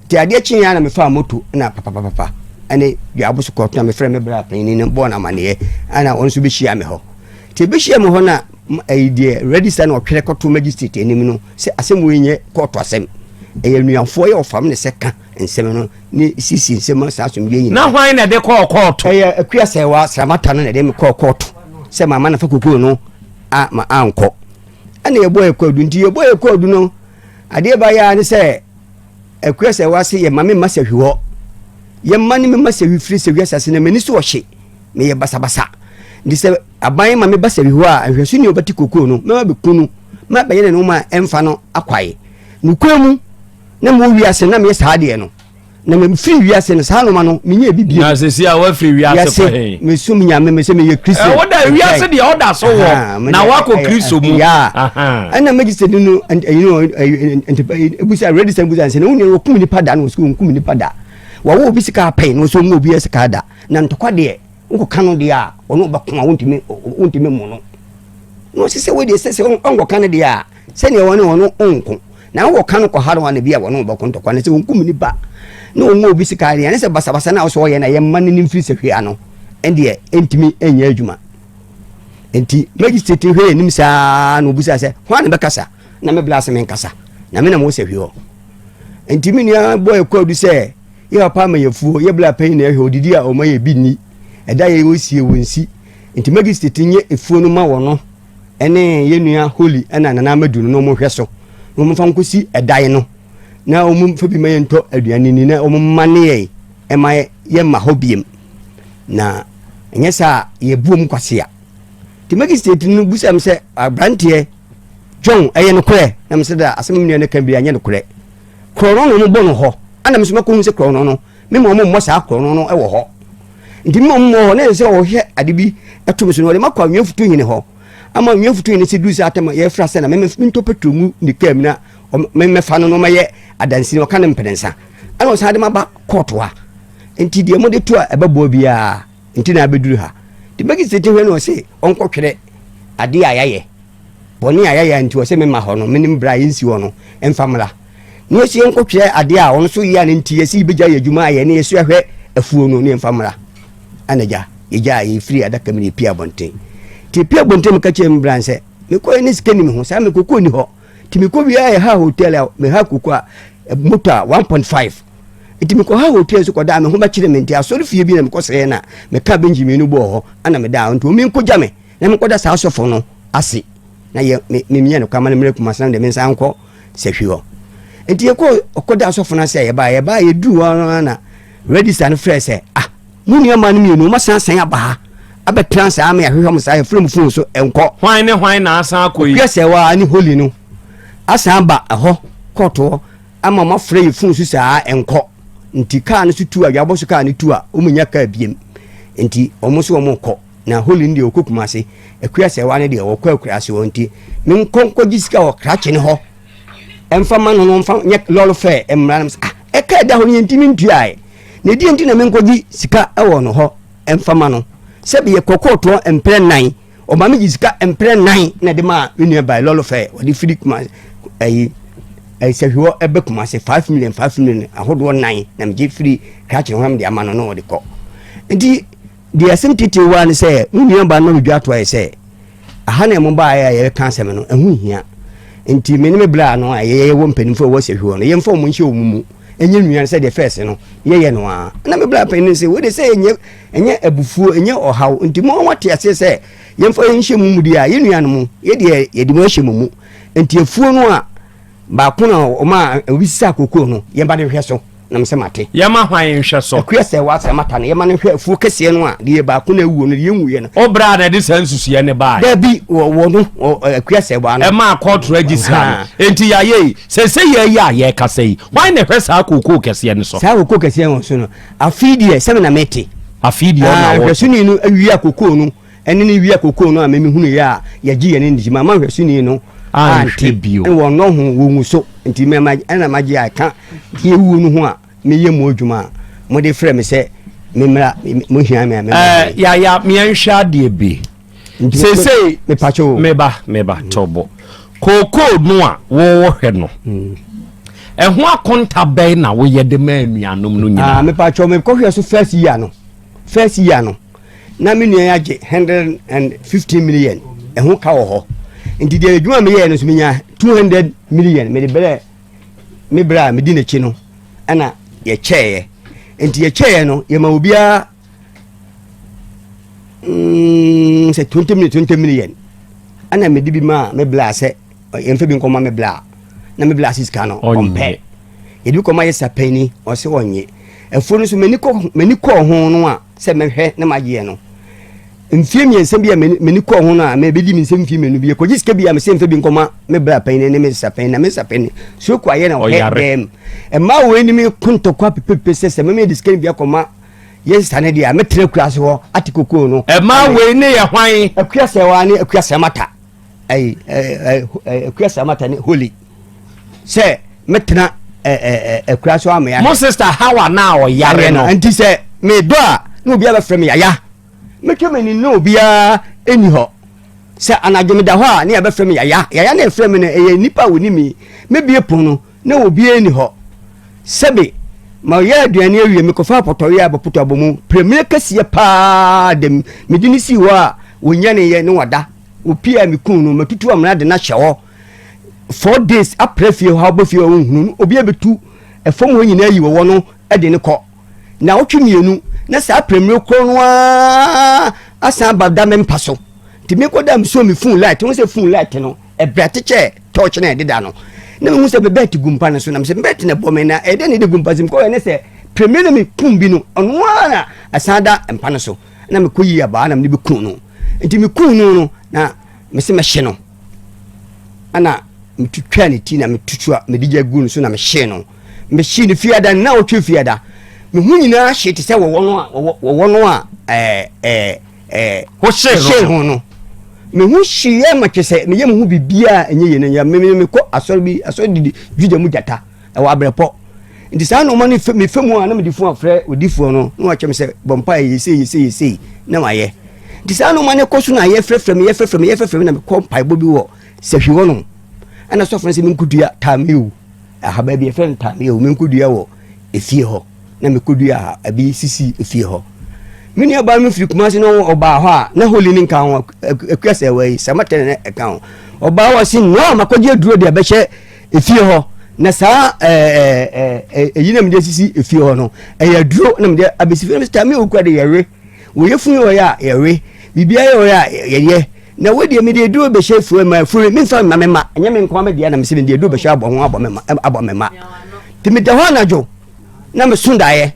nti adeɛ kye yɛn na mefa moto na papapapa ɛne dwaabo so kɔɔto na mefrɛ me bra panyin no bɔɔ no amaneɛ ɛna wɔn nso bɛhyia me hɔ nti ɛbɛhyia me hɔ na ɛyi deɛ register na ɔtwerɛ kɔto magistrate anim no sɛ asɛm wei nyɛ kɔɔto asɛm ɛyɛ nnuafoɔ yɛ ɔfam ne sɛ ka nsɛm no ne sisi nsɛm saa asomdwe nyinaa. Na hwan na ɛde kɔɔ kɔɔto? Ɛyɛ Akua Sɛwa Sramata no na ɛde me kɔɔ kɔɔto sɛ mama nafa kokoo no a ma ankɔ. Ɛna yɛbɔ yɛ kɔɔdu nti yɛbɔ yɛ kɔɔdu no adeɛ ba yɛ ne sɛ Akua Sɛwa se yɛ ma me mma sɛhwi hɔ. Yɛ mma ne me mma sɛhwi firi sɛhwi asase na m'ani so ɔhye meyɛ basabasa. Nti sɛ aban ma meba sɛbi hɔ a, nhwɛso ni a ɔbɛte kokoo no, mɛma bɛku no, ma bɛyɛ ne nneɛma a ɛmfa no akwae. Nokorɛ mu, na mewɔ wiase no, na meyɛ saa adeɛ no. Na mefiri wiase no, saa nneɛma no, menyɛ bi bio. Na sɛsi a woafiri wiase kɔ he? Mesom Nyame, mesɛ meyɛ Kristian. Woda wiase deɛ ɔda so wɔ, na woakɔ Kristo mu. Ɛna magistrate no, ɛbusa, register busa sɛ, na wo nua wɔkum nipa da, na wɔsɛ wɔnkum nipa da. Wɔwɔ obi sika apɛn, na wɔsɛ wɔn obi sika da. Na ntɔkwa deɛ, wokɔka no deɛ a, ɔno ɔbɛko a wontumi wontumi mmu no. Na ɔsɛ sɛ wei deɛ sɛ sɛ ɔnkɔka no deɛ a, sɛdeɛ wɔne ɔno ɔnko. Na wokɔka no kɔha no a na bi a wɔne ɔbɛko ntɔkwa no sɛ ɔnkum nipa na ɔnwɔ obi sika deɛ, ɛne sɛ basabasa no a wosɛ ɔyɛ no a yɛmma no ne mfiri sahwi ano, ɛndeɛ ɛntumi ɛnyɛ adwuma. Nti magistrate hwɛ anim saa na ɔbusa sɛ hwan na bɛkasa? Na me bla sɛ menkasa, na me na mewɔ sahwi hɔ. Nti me nua bɔɔ ɛkɔadu sɛ Yɛ papa ama yɛ fuo, yɛ bla panyin na ɛhwɛ odidi a ɔma yɛ bi nni, ɛda yɛ osie wɔ nsi, nti magistrate nyɛ efuo no ma wɔno ɛne yɛ nua Holy ɛna Nana Amadu no na ɔmo hwɛ so na ɔmo fa nkosi ɛdan no na ɔmo fa bi ma yɛ ntɔ aduane ni na ɔmo mma ne yɛ ɛma yɛ mma hɔ biem na ɛnyɛ saa yɛ bu ɔmo kwasea. Nti magistrate no busa me sɛ abranteɛ John ɛyɛ nokorɛ? Na me sɛ da asɛm me nua no ka bi anyɛ nokorɛ. Korɔno na wɔbɔ no hɔ. Ɛna me nso makɔhu sɛ korɔno no, me ma wɔmmɔ saa korɔno no wɔ hɔ. Nti me ma wɔmmɔ hɔ, na ɛsɛ sɛ wɔhwɛ ade bi to me so, na wɔde makɔ anwea futu hene hɔ. Ama anwea futu hene sɛ duru sɛ atɛm a yɛfra sɛ na mentɔ petro ngu ne kaa mu na memmɛfa no na ɔmɛyɛ adansini, ɔka ne mprɛnsa. Ɛna ɔsan de maba kɔɔto ha. Nti deɛ mode to a ɛbɛboa biara nti na abɛduru ha. Nti magistrate hwɛ no ɔse ɔnkɔtwerɛ adeɛ a yɛayɛ. Bɔne a yɛayɛ nti ɔsɛ mema hɔ no, menim berɛ a yɛnsi hɔ no mfa mmra. Na yɛsi yɛnkɔtwerɛ adeɛ a ɔno nso yɛ a no nti yɛsi yɛbɛgya yɛ adwuma ayɛ na yɛsi ahwɛ afuo no ne yɛmfa mmra. Ɛna gya, yɛgya a yɛfiri adaka mu na yɛpie abɔnten. Nti yɛpie abɔnten meka kyerɛ me bra sɛ mekɔɛ ne sika ni me ho saa mekɔkɔ ni hɔ. Nti mekɔ wie a yɛha hotel a meha koko a moto a 1.5. Nti mekɔha hotel so kɔdaa me ho bɛkyerɛ me nti asɔre fie bi na mekɔsrɛ na meka Benjamin no bɔɔ hɔ ana medaa nti ɔmi nkɔgya me na menkɔda saa sɔfo no ase na yɛ me memia no kwan ma no mmerɛ Kumasi na deɛ mensan nkɔ sahwi hɔ nti yɛkɔ ɔkɔda sɔfo no ase a yɛbaa yɛbaa yɛduru hɔ no na register no frɛ sɛ ah mo nua maa no mmienu wɔn asan asan aba ha abɛtena saa ama yɛahwehwɛ mo saa yɛfrɛ mo fon so ɛnkɔ hwan ne hwan na asan akɔ yi ɔkua sɛ waa ne holy no asan aba ɛhɔ kɔɔto hɔ ama mo afrɛ yɛ fon so saa ɛnkɔ nti kaa no so tu a dwabɔ so kaa no tu a wɔn nya kaa biem nti wɔn nso wɔn kɔ Na Holly no deɛ ɔkɔ Kumase, Akua Sɛwa no deɛ ɔkɔ akuraase hɔ nti menkɔ nkɔgye sika wɔ krakye no hɔ ɛmfa ma no no mfa nyɛ lɔre fɛ mmra no ah ɛka ɛda hɔ no yɛntumi ntuae na ɛdeɛ nti na menkɔgye sika wɔ no hɔ ɛmfa ma no sɛbi yɛkɔ kɔɔtoɔ mprɛ nan ɔma megye sika mprɛ nan na ɛde maa me nua bae lɔre fɛ ɔde firi Kumase ɛyi ɛsɛhwewɔ ɛbɛ Kumase 5 million 5 million ahodoɔ nan na megye firi krakye no hɔ na mede ama no na ɔde kɔ nti Deɛ asɛm titiriw wɔ ara ne sɛ, mo nuabaa no ma medwa toaeɛ sɛ, Aha na mobaeɛ a yɛreka asɛm no, ɛho nhia. Nti me ne me bra no a yɛwɔ mpanimfoɔ a ɛwɔ sahwi hɔ no, yɛmfa wɔn nhyɛ wɔn mu nyɛ nua no sɛdeɛ fɛs no yɛyɛ no ara. Na me bra panin no sɛ, wei de sɛ ɛnyɛ ɛnyɛ abufuo, ɛnyɛ ɔhaw, nti mo moate aseɛ sɛ yɛmfa yɛn nhyɛ mo mu deɛ a, yɛn nuanom, yɛ deɛ yɛde mo ahyɛ mo mu. Nti afuo no a baako na ɔma obi sisa kokoo no, yɛmfa no nhwɛ so. Na mesɛ mate. Yɛma hwan nhwɛ so? Akua sɛ w'asɛm ata no, yɛma no nhwɛ afuo kɛseɛ no a deɛ baako na awuo no, deɛ ɛnwuiɛ no. Wo bra na ɛde saa nsusuiɛ no baeɛ? Dabi, wɔ wɔ no, wɔ Akua sɛ waa no. Ɛmaa kɔɔto register no. Enti yɛayɛ yi, seesei yɛn yi a yɛrekasa yi, hwan na ɛhwɛ saa kookoo kɛseɛ no so? Saa kookoo kɛseɛ no so no, afei deɛ sɛ me na mete. Afei deɛ ɔna wɔte. Nhwɛsoni no awia kookoo no, ɛne ne wia kookoo no a me mehunuiɛ a yɛgye yɛn ani nti, mamma nhwɛsoni no ante. Bio. Ɛna wɔnnɔ ho, wɔnwu so. Nti me ma ɛna magye a ɛka deɛ wuo no ho a meyɛ mu adwuma a mode frɛ me sɛ memmra mo hia me a memmra. Ɛɛ yaya meɛnhwɛ adeɛ bi. Seesei mepakyɛ o. Meba meba tɔbɔ. Kookoo no a wɔwɔ hwɛ no. Hmm. Ɛho akonta bɛn na woyɛ de ma anuanom no nyinaa? Ah, mepakyɛ mekɔhwɛ so first year no. First year no. Na me nua agye 115 million. Ɛho ka wɔ hɔ. Nti deɛ adwuma meyɛɛ no so menya 200 million mede brɛ me berɛ a medi n'akyi no ɛna yɛkyɛeɛ. Nti yɛkyɛeɛ no yɛma obiara sɛ 20 million 20 million ɛna mede bi maa me bla sɛ yɛmfa bi nkɔma me bla na me bla sika no ɔmpɛ yɛde bi kɔma yɛ sapani ɔsɛ ɔnye afuo no so m'ani kɔɔ ho no a sɛ mɛhwɛ na magyeɛ no. Mfie mmiɛnsa bi a m'ani kɔɔ ho no a mebɛdi me nsɛm mfie mmienu bi yɛkɔgye sika bi a mesɛ mfa bi nkɔma me bra panyin ne me sesa panyin na me sesa panyin stroke ayɛ na ɔhɛ dɛm mmaa wɔ anim ko ntɔkwa pepepe sɛ sɛ mɛmɛ de sika no bi akɔma yɛ sesa no deɛ a mɛtena akura ase hɔ ate kokoo no. Mmaa wei ne yɛ hwan? Akua sɛwa ne akua sɛmata ɛyi ɛɛ akua sɛmata ne holy sɛ mɛtena ɛɛ akura so amea. Mo sista Hawa na ɔyare no. Nti sɛ medɔ a na obi abɛfrɛ me yaya. Metwa m'ani na obiara nni hɔ. Sɛ anadwo meda hɔ a, na yɛbɛfrɛ me Yaya. Yaya na ɛfrɛ me no, ɛyɛ nnipa a wɔnim me. Mɛbue pono no, na obiara nni hɔ. Sɛbe, mayɛ aduane awie, mekɔfaa pɔtɔweɛ a bɛpoto abɔ mu, prɛmire kɛseɛ pa ara da mu. Mede no sii hɔ a, wɔnyaneeɛ na wada. Wɔpie a mekuu no, matutu amena de no ahyɛ hɔ. 4 days apra fie hɔ, abɔ fie hɔ, wɔnhunu no. Obiara bɛtu fam hɔ nyinaa ayi wɔwɔ no de no kɔ. Naawɔtwe mmienu na saa prɛmire korɔ no ara asan aba da me mpa so. Nti mekɔ da mesoo me phone light, ho sɛ phone light no ɛbrɛ kyekyɛ torch na ɛdeda no. Na mehu sɛ me bɛt gu mpa no so na mesɛ bɛt na ɛbɔ me na ɛdɛ na ɛde gu mpa so. Mekɔyɛ ne sɛ prɛmire na mekum bi no ɔno ara na ɛsan da mpa no so. Na mekɔ yi abaa na mede bɛkum no. Nti mekum no no na mese mɛhye no. Ɛna metwitwaa ne ti na metutu a mede gya gu no so na mehyee no. Mehyee no fiada na ɔtwe fiada. Me ho nyinaa hye te sɛ wɔwɔ no a wɔwɔ no a ɛɛ ɛɛ ɛɛ wohyee ho no. Me ho hyeeɛ ma kyerɛ sɛ meyɛ me ho biribiara ɛnyɛ yie no yɛ me me mekɔ asɔre bi asɔre didi Juda mu gyata ɛwɔ abrɛpɔ nti saa nneɛma no mefa mu a na mede fon afrɛ odifoɔ no na wakyerɛ me sɛ bɔ mpaeɛ yɛ sei yɛ sei yɛ sei na mayɛ nti saa nneɛma no kɔ so na yɛfrɛfrɛ me yɛfrɛfrɛ me yɛfrɛfrɛ me na mekɔ mpaebɔ bi wɔ sahwi hɔ nom ɛna sɔfo no sɛ menkɔdua taameo Ahaba bi yɛfrɛ no tameɛ o, menkɔdua wɔ efie hɔ na mekɔdua ha ebi sisi efie hɔ. Me nua baa no firi Kumasi na ɔbaa hɔ a na holi no nka ho akua sɛ wɔ yi sɛmɛtɛ na ɛka ho. Ɔbaa hɔ si no makɔgye aduro de abɛhyɛ efie hɔ na saa ɛɛ ɛɛ ɛyi na mede asisi efie hɔ no ɛyɛ aduro na mede abɛsi fie na mesɛ tameɛ o kura de yɛwe wɔyɛ funu yɛ ɔyɛ a yɛwe biribiara yɛ ɔyɛ a yɛyɛ Na wo deɛ mede aduro bɛhyɛ afuo ma afuo memfa mma me ma ɛnyɛ me nkoa me deɛ na mesɛ mede aduro bɛhyɛ abɔ ho abɔ me ma abɔ me ma nti meda hɔ anadwo na meso daeɛ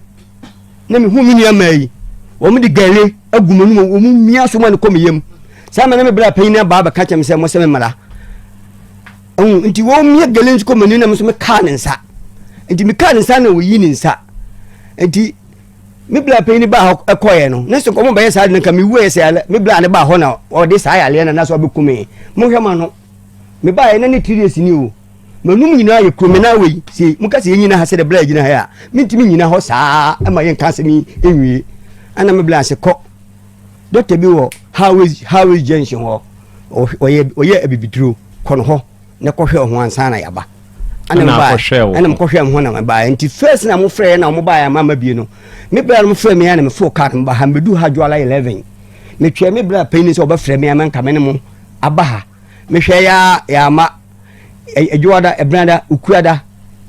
na mehu me nua maa yi wɔn de gari agu m'anum wɔn mia so ma no kɔ me yam saa ma na me bra panyin abaa bɛka kyɛm sɛ mo sɛ me mmara nti wɔn mia gari nso kɔ m'anim na me nso mekaa ne nsa nti mekaa ne nsa na wɔyi ne nsa nti Me bla panyin baa hɔ kɔeɛ no, ne so nkɔmɔ bɛyɛ saa de no nka mewuiɛ sɛ me bla ne baa hɔ na ɔde saa yareɛ no anaasɛ ɔbɛku me. Monhwɛ ma no. Mebaeɛ na ne 3 days ni o. M'anum nyinaa yɛ kuro me nan wei. Sɛ moka sɛ yɛnyina ha sɛdeɛ bla gyina ha a, mentumi nyina hɔ saa ma yɛnka asɛm yi nwie. Ɛna me bla se kɔ. Dɔkta bi wɔ highway highway junction hɔ. Ɔyɛ ɔyɛ abibiduro. Kɔ no hɔ. na kɔhwɛ ho ansa na yaba ɛna mekɔhwɛ ho na mebaeɛ nti first na mofrɛ na wɔbaeɛ ama ma bie no me berɛ no mofrɛ me a na mefoo car no meba ha mebɛdu ha dwoala 11 metwɛ me berɛ panyin sɛ wɔbɛfrɛ me ama nka me ne mo aba ha mehwɛ ya yɛama adwoada ɛbenada okuada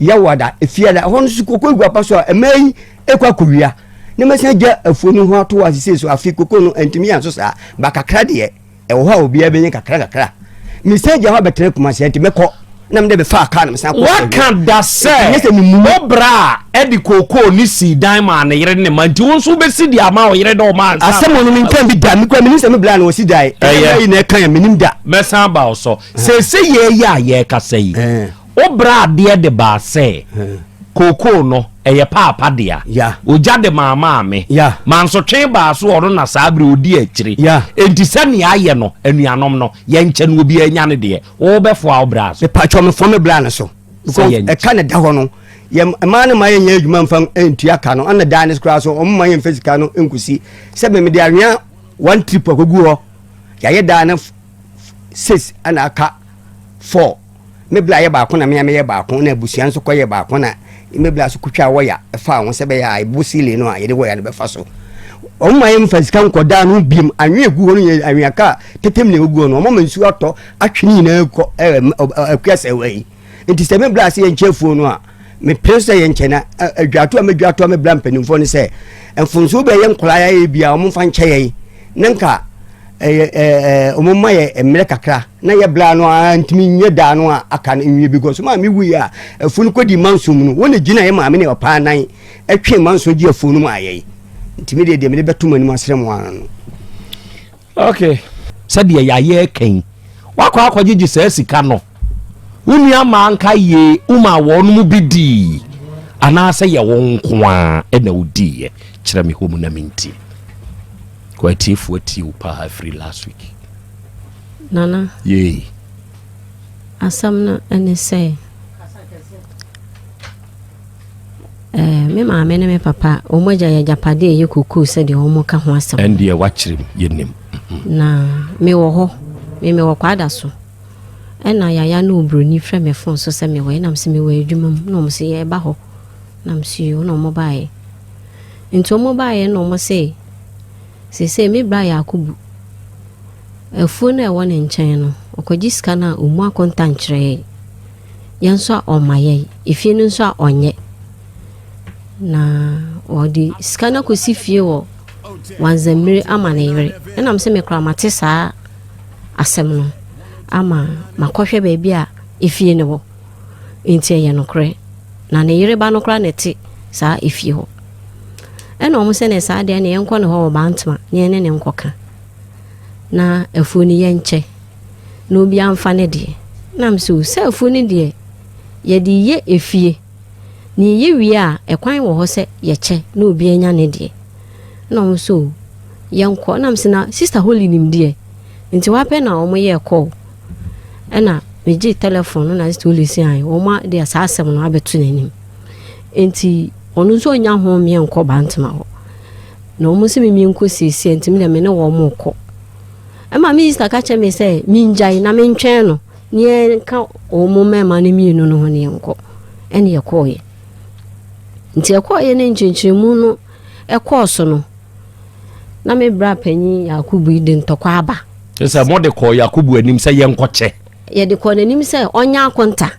yɛwada efiada ɛhɔ no so koko egu apa so a ɛmɛ yi ekɔ akɔwia ne mɛsan gya afuo no ho ato asese so afi koko no ntumi yɛn so saa ba kakra deɛ Ɛwɔ hɔ a obiara bɛnya kakra kakra. Mesan gya hɔ abɛtena Kumasi nti mɛkɔ na mede bɛfaa kaa na mesan kɔ. Waka da sɛ wo bra a ɛde kookoo ne sii dan maa ne yere ne ne mma nti wo nso wobɛsi de ama wo yere ne wo mma ansa. Asɛm no menka bi da, mekura menim sɛ me bra na ɔsi dan. Ɛyɛ yi na ɛka yɛ menim da. Mɛsan aba wo so. Seesei yɛyɛ a yɛrekasa yi, Wo bra adeɛ de baa sɛ kookoo no ɛyɛ paapa dea. Ogya de maa maame. Mansotwe baa so ɔno na saa bere odi akyire. Enti sɛnea ayɛ no anuanom no yɛnkyɛ no obiara nya ne deɛ. Wo bɛfoa wo bra so. Mepatwɔ mefoa me bra no so. Because ɛka na ɛda hɔ no yɛ mmaa no ma yɛnyɛ adwuma mfa ntua ka no ɛna dan no koraa so wɔn ma yɛmfa sika no nkosi sɛ mede anwea one trip akɔgu hɔ yɛayɛ dan no six ɛna aka four. Me bla yɛ baako na me a meyɛ baako na abusua nso kɔyɛ baako na me bla nso kotwaa wɔya faa ho sɛ bɛyɛ a ɛbo ceiling no a yɛde wɔya no bɛfa so. Wɔn ma yɛmfa sika nkɔdaa no biem anwea egu hɔ no yɛ anwea kaa tetem na egu hɔ no wɔn ma nsuo atɔ atwe ne nyinaa kɔ ɛɛ akua sɛ wɔ yi. Nti sɛ me bla sɛ yɛnkyɛ afuo no a mepere sɛ yɛnkyɛ na adwato a medwato a me bla mpanimfoɔ no sɛ mfonsoɔ bi a yɛ nkɔlaa yɛ bi a wɔn mfa nkyɛ yɛn na nka ɛyɛ ɛɛ wɔn ma yɛ mmerɛ kakra na yɛ bla no ara ntumi nyɛ daa no a aka no nwie because maame wui a afuo no kɔdi manso mu no wɔn na gyina yɛ maame ne ɔpaa nan ɛtwe manso gye afuo no mu ayɛ yi ntumi deɛ deɛ mede bɛto mo anim asrɛ mo ara no. Okay. Sɛdeɛ yɛayɛ reka yi, woakɔ akɔgyegye saa sika no, wo nua maa nka yie, womaa wɔn mu bi dii, anaasɛ yɛ wo nko ara na wodiiɛ? Kyerɛ me hɔ mu na mentie. Kɔ atiefoɔ atie wo paa firi last week. Nana. Yei. Asɛm no ne sɛ, eh, me maame ne me papa, wɔn agya yɛ agyapadeɛ a ɛyɛ kokoo sɛdeɛ wɔn ka ho asɛm. Ɛndeɛ wakyerɛ mu, yɛnim. Na mewɔ hɔ, me mewɔ kwada so. Ɛna yaya ne obroni frɛ me fon so sɛ mewɔ, ɛnam sɛ mewɔ adwuma mu, na wɔn sɛ yɛreba hɔ. Na me sɛ yoo, na wɔn baeɛ. Nti wɔn baeɛ na wɔn se, seesei me bra Yakubu, afuo no a ɛwɔ ne nkyɛn no, ɔkɔgye sika no a ɔmmu akonta nkyerɛ yɛn. Yɛn nso a ɔmma yɛn, efie no nso a ɔnyɛ. Na ɔde sika no akɔsi fie wɔ Wanzammire ama ne yere. Ɛnam sɛ me koraa mate saa asɛm no ama makɔhwɛ baabi a efie no wɔ. Enti ɛyɛ nokorɛ. Na ne yere ba no koraa na ɛte saa efie hɔ. Ɛna wɔn sɛ ne saa deɛ ne yɛnkɔ ne hɔ wɔ Bantama na yɛne ne nkɔka. Na afuo no yɛnkyɛ. Na obiara mfa ne deɛ. Na me sɛ sɛ afuo no deɛ yɛde yɛ efie. Na yɛyɛ wie a ɛkwan wɔ hɔ sɛ yɛkyɛ na obiara nya ne deɛ. Na wɔn sɛ yɛnkɔ. Na me sɛ na Sister Holly nim deɛ. Nti wapɛ na wɔn yɛɛ kɔɔ. Ɛna megyee tɛlɛfon no na Sister Holly sɛ ae wɔn de saa asɛm no abɛto n'anim. Nti ɔno nso ɔnya ho meɛ nkɔ Bantama hɔ. Na wɔn sɛ me nkɔ siesie nti me deɛ me ne wɔn kɔ. Ɛma me sister ka kyerɛ me sɛ mengyae na mentwɛn no ne yɛnka wɔn mmarima no mmienu no ho ne yɛnkɔ. Ɛne yɛkɔɔeɛ. Nti ɛkɔɔeɛ ne nkyerɛkyerɛmu no ɛkɔɔ so no na me bra panyin Yakubu yi de ntɔkwa aba. Sɛ mode kɔɔ Yakubu anim sɛ yɛnkɔkyɛ. Yɛde kɔɔ n'anim sɛ ɔnyɛ akonta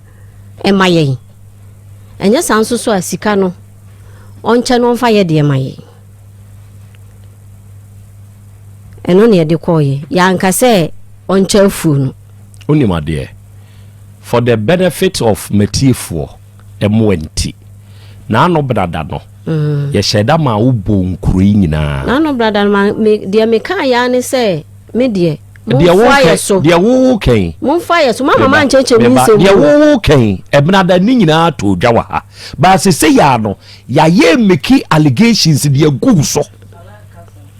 ɛma yɛn. Ɛnyɛ saa nso so a sika no ɔnkyɛ no ɔmfa yɛ deɛ ma yɛn. Ɛno na yɛde kɔɔyɛ. Yɛanka sɛ ɔnkyɛ afuo no. Wonim adeɛ, for the benefit of matiefoɔ mmoa nti, n'ano brada no, mm. yɛhyɛ da maa wobɔ nkuro yi nyinaa. N'ano brada no, ma, me, deɛ mekaeɛ ara ne sɛ, me deɛ, momfa yɛ so. Deɛ wowo kɛn. Momfa yɛ so. Mama ma nkyɛnkyɛn mi nsɛm. Deɛ wowo kɛn, ɛbenada ne nyinaa too dwa wɔ ha. Baase sɛ yɛ ano, yɛayɛ meki allegations deɛ gu so.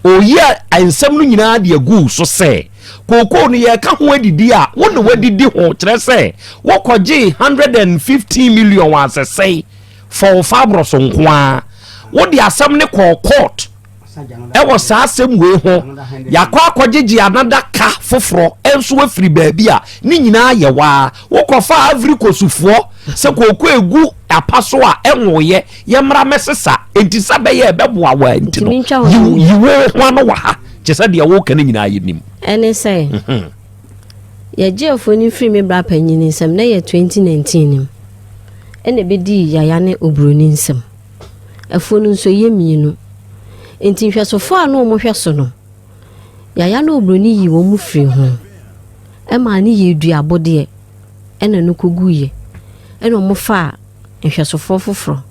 Oyi a nsɛm no nyinaa de agu wo so sɛ kookoo no yɛreka ho adidi a wo na wadidi ho kyerɛ sɛ wokɔgyee 115 million wɔ asɛsɛe for wo fabros nko ara wode asɛm no kɔɔ court ɛwɔ saa asɛm wei ho yɛakɔ akɔgyegye anada ka foforɔ nso afiri baabi a ne nyinaa yɛ waa wokɔfa Ivory Coast foɔ sɛ kooko egu apa so a ɛnwoyɛ Yɛmmra mmɛsesa. Enti sɛ ɛbɛyɛ a ɛbɛboa wo a nti no, yi wo ho ano wɔ ha. Kyerɛ sɛ deɛ woreka no nyinaa yɛnim. Ɛne sɛ, mhm. yɛgye afuo no firi me bra panyin nsam na yɛ 2019 no mu ɛna ɛbɛdii Yaya ne Oburoni nsam. Afuo no nso ɛyɛ mmienu. Nti nhwɛsofoɔ a na wɔhwɛ so no, Yaya ne Oburoni yii wɔn mu firii ho ɛmaa no yɛɛ duabodeɛ ɛna no kɔguiɛ ɛna wɔfaa nhwɛsofoɔ foforɔ.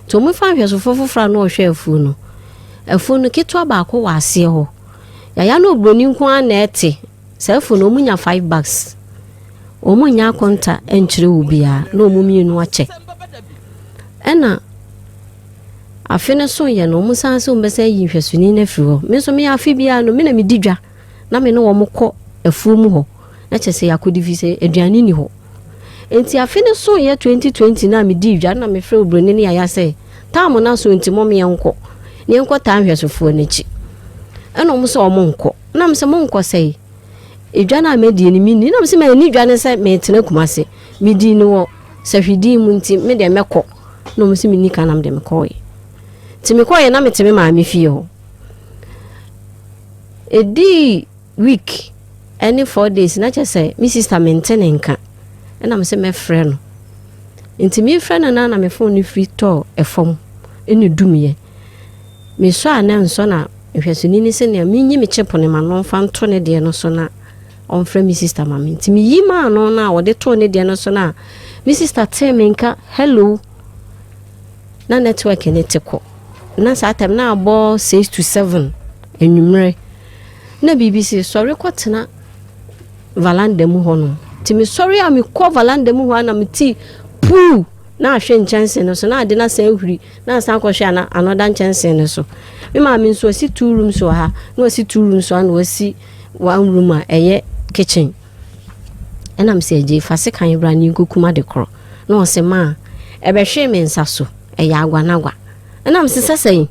Nti wɔfaa nhwɛsofoɔ foforɔ a na ɔhwɛ afuo no. Afuo no ketewa baako wɔ aseɛ hɔ. Yaya ne oburoni nko ara na ɛte. Saa afuo no wɔnya five bags. Wɔn nyɛ akonta nkyerɛ obiara na wɔn mmienu akyɛ. Ɛna afe no so yɛ no wɔn san sɛ wɔn bɛsan ayi nhwɛsoni no afiri hɔ. Me nso me afe biara no me na medi dwa na me ne wɔn kɔ afuo mu hɔ. Na kyerɛ sɛ yɛakɔdi fi sɛ aduane ni hɔ. Enti afe no soeɛ 2020 no a medii dwa no na mefrɛɛ oburoni no yaya sɛ, Taam no aso nti mom yɛnkɔ na yɛnkɔ taa nhwɛsofoɔ no akyi. Ɛna wɔn sɛ wɔn nkɔ. Na mesɛ monkɔ sɛe? Edwa no a madie no menni. Na mesɛ manni dwa no sɛ metena Kumase. Medii no wɔ sahwidin mu nti me deɛ mɛkɔ. Na wɔn sɛ menni ka na mede mekɔɔeɛ. Nti mekɔɔeɛ na mete me maame fie hɔ. Ɛdii week ɛne 4 days na kyerɛ sɛ me sister mente ne nka ɛna me sɛ mɛfrɛ no nti mefrɛ no na na me phone no firi tɔɔ ɛfam ɛna dumyɛ mesɔ a na nsɔ na nhwɛsoni ne sɛ nea menyi me chip no ma no mfa nto ne deɛ no so na ɔmfrɛ me sister ma me nti meyi maa no na ɔde too ne deɛ no so na me sister tee me nka hello na network ne te kɔ na saa time na abɔ 6 to 7 anwummerɛ. Na biribi se sɔre kɔtena valanda mu hɔnom. Nti mesɔre a mekɔ valanda mu hɔ a na mete puu na ahwɛ nkyɛnse no so na ade no asan ahuri na asan akɔhwɛ ana another nkyɛnse no so. Me maame nso wasi two rooms wɔ ha na wasi two rooms wɔ ha na wasi one room a ɛyɛ kitchen. Ɛna mesɛ agye fa sekan bra ne nkokum ade korɔ. Na ɔse maa ɛbɛhwee me nsa so ɛyɛ agwanagwa. Ɛna mesɛ sɛ sɛn?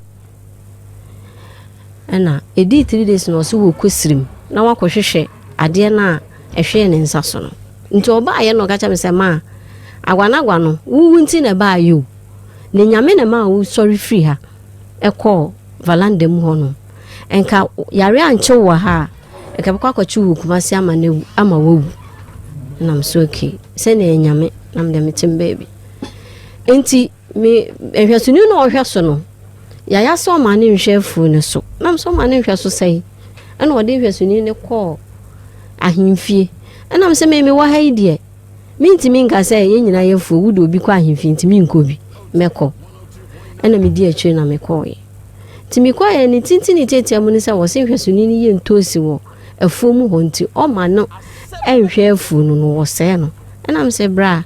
Ɛna ɛdii 3 days na ɔse wɔkɔ sirim na wakɔhwehwɛ adeɛ no a ɛhwee ne nsa so no. Nti ɔbaayɛ na ɔka kyerɛ me sɛ maa agwanagwa no wowu nti na ɛbaayɛ o. Na Nyame na maa wo sɔre firi ha ɛkɔɔ valanda mu hɔ no. Nka yare ankye wo wɔ ha a, nka bɛkɔ akɔkye wo wɔ Kumasi ama no ama wawu. Na me so okay sɛnea ɛyɛ Nyame na mede mete me baabi. Nti me nhwɛsoni na ɔhwɛ so no, yaya sɛ ɔma ne nhwɛ afuo no so. Na me sɛ ɔma ne nhwɛ so sɛn? Ɛna ɔde nhwɛsoni no kɔɔ ahemfie. Ɛna me sɛ me mewɔ ha yi deɛ, mentumi nka sɛ yɛn nyinaa yɛ afuo, wode obi kɔ ahemfie nti menkɔ bi, mɛkɔ. Ɛna medi akyire na mekɔɔeɛ. Nti mekɔeɛ ne tenten ne tiatia mu ne sɛ wɔse nhwɛsoni no yɛ ntoosi wɔ afuo mu hɔ nti ɔma no nhwɛ afuo no no wɔsɛe no. Ɛna me sɛ bra,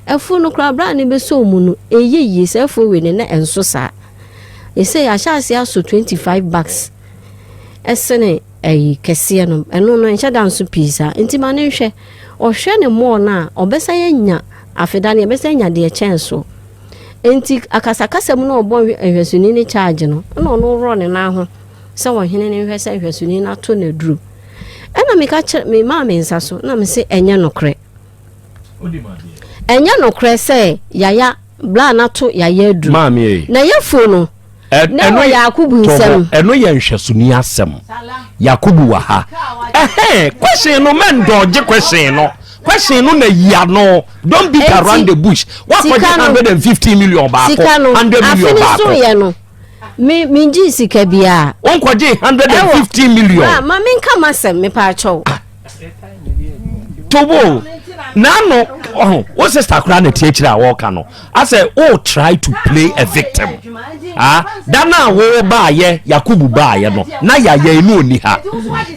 afuo no koraa bra ne bɛsɔ mu no ɛyɛ yie sɛ afuo wei ne na ɛnso saa. Ɛsɛ yɛahyɛ ase aso 25 bags ɛsene ɛyi kɛseɛ no ɛno no ɛnhyɛ da nso pii saa nti ma ne nhwɛ ɔhwɛ ne mɔɔ no a ɔbɛsan anya afeda no yɛbɛsan anya deɛ kyɛn so. Nti akasakasa mu na ɔbɔ nhwɛsoni ne charge no ɛna ɔno worɔ ne nan ho sɛ ɔhene ne nhwɛ sɛ nhwɛsoni no ato no aduro. Ɛna meka kyerɛ me maa me nsa so na me se ɛnyɛ nokorɛ. Ɛnyɛ nokorɛ sɛ yaya bla na to yaya aduro. Maame ei. Na yɛfuo no na ɛwɔ Yakubu nsam. Ɛno yɛ nhwɛsoni asɛm. Yakubu wɔ ha. Ɛhɛn question no mɛndɔgye question no. Question no na yi ano. Don't beat around the bush. Wakɔgye 150 million baako. 100 million baako. Sika no, afe ne so yɛ no. Me me gye sika biara. Wonkɔgye 150 million. Ma ma menka m'asɛm mepaakyɛw. Ah. Tobo n'ano ɔho wo sister koraa na tie akyire a wɔreka no asɛ o try to play a victim ah da no a wo baayɛ Yakubu baayɛ no na yaya enu oni ha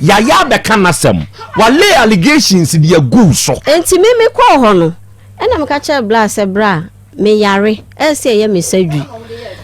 yaya abɛka n'asɛm wale allegations de agu so. Enti me me kɔɔ hɔ no ɛna meka kyerɛ bra sɛ bra Me yare, ɛsɛ sɛ yɛyɛ me surgery.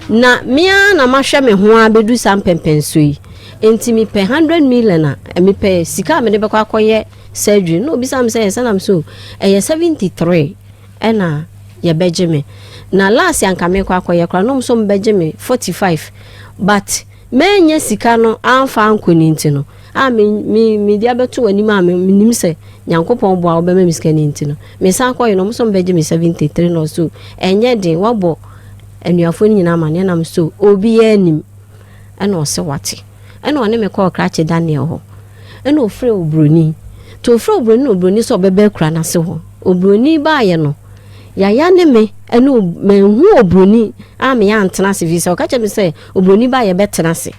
Na me ara na mahwɛ me ho ara bɛdu saa mpɛmpɛnsoɔ yi. Enti mepɛ 100 million a, mepɛ sika a mede bɛkɔ akɔyɛ surgery. Na obisa me sɛ ɛyɛ sɛ na me so ɛyɛ 73 ɛna yɛbɛgye me. Na last anka mekɔ akɔyɛ koraa na ɔmo sɛ ɔmo bɛgye me 45 but mannya sika no amfa ankɔ ne nti no a me me mede abɛto w'anim a menim sɛ Nyankopɔn boa wobɛma me sika no nti no mesan kɔyɛ no ɔmo sɛ ɔmo bɛgye me 73 no so ɛnyɛ den wabɔ anuafoɔ no nyinaa amaneɛ nam so obiara nim ɛna ɔsɛ wate ɛna ɔne me kɔɔ krakye Daniel hɔ ɛna ɔfrɛ obroni nti ɔfrɛ obroni na obroni sɛ ɔbɛba akura no ase hɔ obroni baayɛ no yaya ne me ɛne manhu obroni a meyɛ antena ase fi sɛ ɔka kyerɛ me sɛ obroni baayɛ bɛtena ase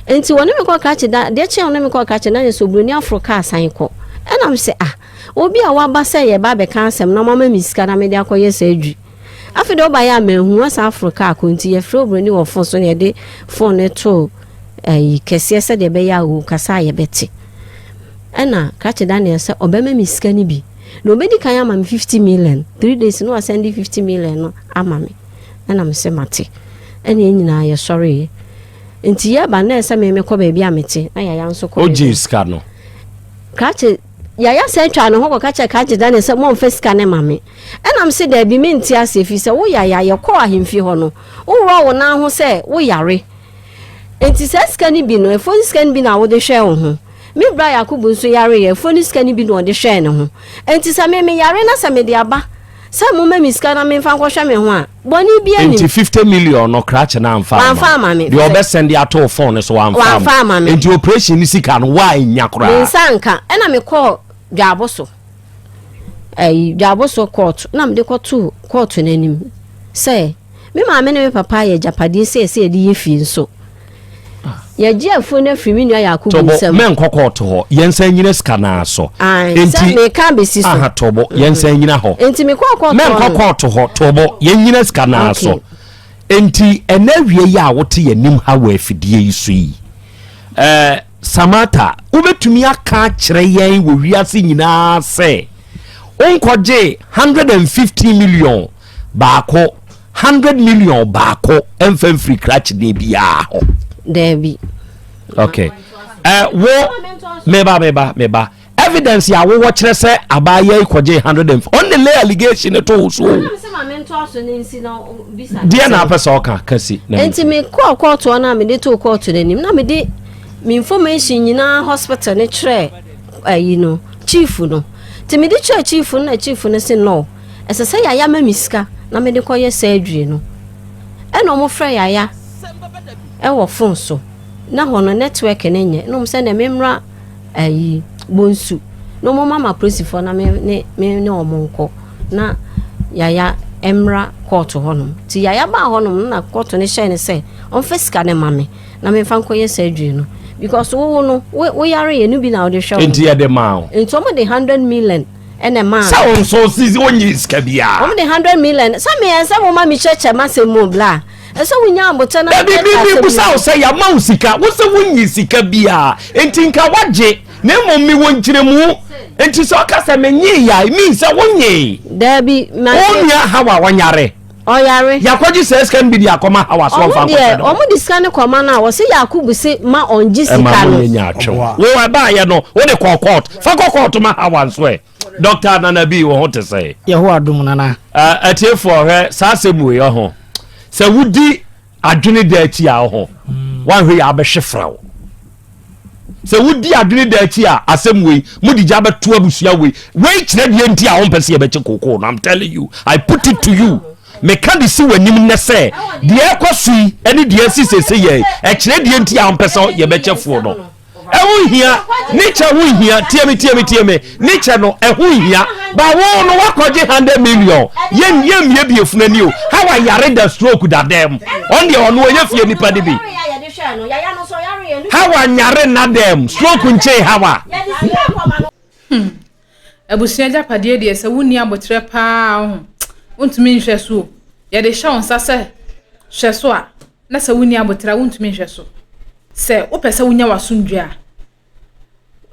Nti wɔne me kɔɔ krakye da, deɛ kyeɛ wɔne me kɔɔ krakye na yɛ sɛ oburoni aforo kaa san kɔ. Ɛna me sɛ ah, obi a waba sɛ yɛba abɛka asɛm na moama me sika na mede akɔyɛ surgery. Afei deɛ ɔbaeɛ a manhu wasan aforo kaa kɔ nti yɛfrɛ oburoni wɔ fon so na yɛde fon no too ɛyi kɛseɛ sɛdeɛ ɛbɛyɛ a ɔkasa a yɛbɛte. Ɛna krakye Daniel sɛ ɔbɛma me sika no bi na ɔbɛdi kan ama me 50 million, 3 days na wasan de 50 million no ama me. Ɛna me sɛ mate. Ɛna yɛn nyinaa yɛsɔreeɛ. Nti yɛba na ɛsɛ me mekɔ baabi a mete na Yaya nso kɔ baabi. Ogyee sika no. Krakye Yaya sɛ twaa ne ho kɔka kyerɛ Krakye Daniel sɛ momfa sika no ma me. Ɛna me se daabi mente aseɛ firi sɛ wo Yaya yɛkɔɔ ahemfie hɔ no woworɔɔ wo nan ho sɛ woyare. Nti saa sika no bi no afuo no sika no bi na wode hwɛɛ wo ho. Me bra Yakubu nso yareeɛ afuo no sika no bi na ɔde hwɛɛ ne ho. Nti sɛ me meyare na sɛ mede aba sɛ momma me sika na memfa nkɔhwɛ me ho a, bɔne biara nnim. Nti 50 million no krakye no amfa amma wo? Deɛ ɔbɛ sɛnde ato wo phone no so wamfa amma wo? Nti operation no sika no woannya koraa? Me nsa anka. Ɛna mekɔɔ Dwaabo so, ɛyi Dwaabo so court na mede kɔtoo court no anim sɛ Me maame ne me papa ayɛ agyapadeɛ sei sɛ yɛde yɛ fie nso. Yɛgye afuo no afiri me nua Yakubu Tobo, nsam. mɛnkɔ kɔɔto hɔ. Yɛnsan nyina sika no ara so. Ae, sɛ Enti, meka abɛsi so. aha, Tobo, yɛnsan nyina hɔ. Enti mekɔɔ kɔɔto hɔ Mɛnkɔ no. kɔɔto hɔ, Tobo, yɛnyina sika no ara Okay. so. Enti, ɛnɛ awia yi a wote yɛn anim ha wɔ afidie yi so yi, ɛɛ, Samata, wobɛtumi aka akyerɛ yɛn wɔ wiase nyinaa sɛ wonkɔgye 150 million baako, 100 million baako ɛmfa mfiri krakyeni biara hɔ? Daabi. Okay. Wo, meba, meba, meba. Evidence a wowɔ kyerɛ sɛ abaayewa yi kɔgye 100 and ɔne lay allegation to wo so. Deɛ na apɛ sɛ ɔka ka si. Nti mekɔɔ kɔɔtoɔ no a mede too kɔɔto no anim na mede me information nyinaa hospital no kyerɛ ayi no chief no. Nti mede kyerɛ chief no na chief no se no, ɛsɛ sɛ Yaya ma me sika na mede kɔyɛ surgery no. Ɛna ɔmo frɛ Yaya ɛwɔ phone so na hɔ no network no nyɛ na ɔmo sɛ na memmra ayi Bonsu na ɔmo mama polisifoɔ na me ne me ne ɔmo nkɔ na Yaya mmra kɔɔto hɔnom. Nti Yaya baa hɔnom na kɔɔto no hyɛɛ no sɛ ɔmfa sika no ma me na memfa nkɔyɛ surgery no because wo no wo yare yɛ no bi na wode hwɛ wo. Nti yɛde maa wo. Nti ɔmo de 100 million ɛna ɛmaa sɛ wo nso sisi wonyi sika biara. Ɔmo de 100 million sɛ meyɛ sɛ mo ma mi kyerɛkyerɛ m'asɛm mu bla ɛsɛ wonya abotɛ na. Dabi bi bi busa wo sɛ yɛama wo sika wo sɛ wonyi sika biara nti nka wagye na mmom mewɔ nkyerɛmu nti sɛ ɔka sɛ menyee ya mean sɛ wonyee. Dabi ma. Wo nua Hawa ɔnyare. Ɔyare. Yɛakɔgye sɛ sika no bi de akɔma Hawa so ɔmfa nkɔhwɛ no. Ɔmo de sika no kɔma no a wɔsɛ Yakubu se ma ɔngye sika no. Ɛma mo nyɛ nyaatwom. Wo ɛbaayɛ no wode kɔɔ court fa kɔ court ma Hawa nso ɛ. Dr. Nana bi wɔ ho te sɛ. Yehowa dom nana. Atiefoɔ hwɛ saa asɛm wei ɔho sɛ wodi adwene da akyi a ɔho wanhwɛ yɛ abɛhwe fra wo. Sɛ wodi adwene da akyi a asɛm wei mode gya bɛto abusua wei wei kyerɛ deɛ nti a wompɛ sɛ yɛbɛkye kookoo no. I'm telling you, I put it to you, meka de si w'anim nnɛ sɛ deɛ ɛkɔ so yi ɛne deɛ asi sese yɛ ɛkyerɛ deɛ nti a wompɛ sɛ yɛbɛkyɛ foɔ no. Ɛho hia ne kyɛ ho hia. Tie me, tie me, tie me, ne kyɛ no ɛho hia ba wo no wakɔgye 100 million yɛn yɛn mmiebie funu ani o. Hawa yare da stroke da dɛm ɔn deɛ ɔno ɔyɛ fie nipa de bi. Hawa nyare nna dɛm stroke nkyɛn Hawa. Abusua agyapadeɛ deɛ sɛ wonni aboterɛ paa ho wontumi nhwɛ so o. Yɛde hyɛ wo nsa sɛ hwɛ so a na sɛ wonni aboterɛ a wontumi nhwɛ so. Sɛ wopɛ sɛ wonya w'asomdwoeɛ a,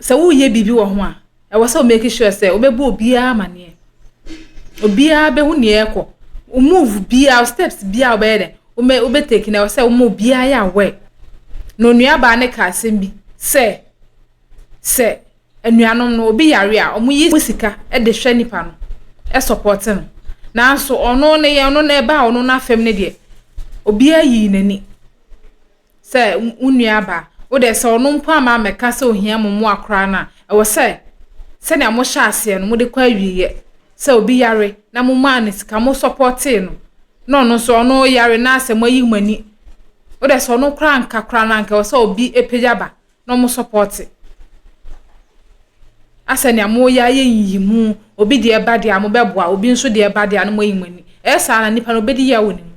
sɛ woreyɛ biribi wɔ ho a, ɛwɔ sɛ wo make sure sɛ wobɛbɔ obiara amaneɛ. Obiara bɛhu nea ɛrekɔ. Wo move biara, wo steps biara a wobɛyɛ dɛ, wobɛ wobɛ take no, ɛwɔ sɛ woma obiara yɛ aware. Na onuabaa no ka asɛm bi sɛ, sɛ anuanom no obi yare a, wɔyi sika de hwɛ nipa no, sɔpɔte no. Nanso ɔno ne yɛ ɔno na ɛbaa ɔno n'afam no deɛ, obiara yii n'ani. Sɛ wo nua ba, wo deɛ sɛ ɔno mpo amma ammɛka sɛ ohia mo mmoa koraa no a, ɛwɔ sɛ sɛnea mohyɛ aseɛ no mode kɔ awieɛ. Sɛ obi yare na momaa no sika, mo sɔpɔtee no, na ɔno nso ɔno yare na sɛ moayi mo ani, wo deɛ sɛ ɔno koraa anka koraa no anka ɛwɔ sɛ obi pagya ba na ɔmo sɔpɔte. Asɛ nea moyɛ ayɛ nyiyimu, obi deɛ ba deɛ a mobɛboa, obi nso deɛ ba deɛ a na moayi mo ani. Ɛyɛ saa na nipa no obedi yaw wɔ ne mu.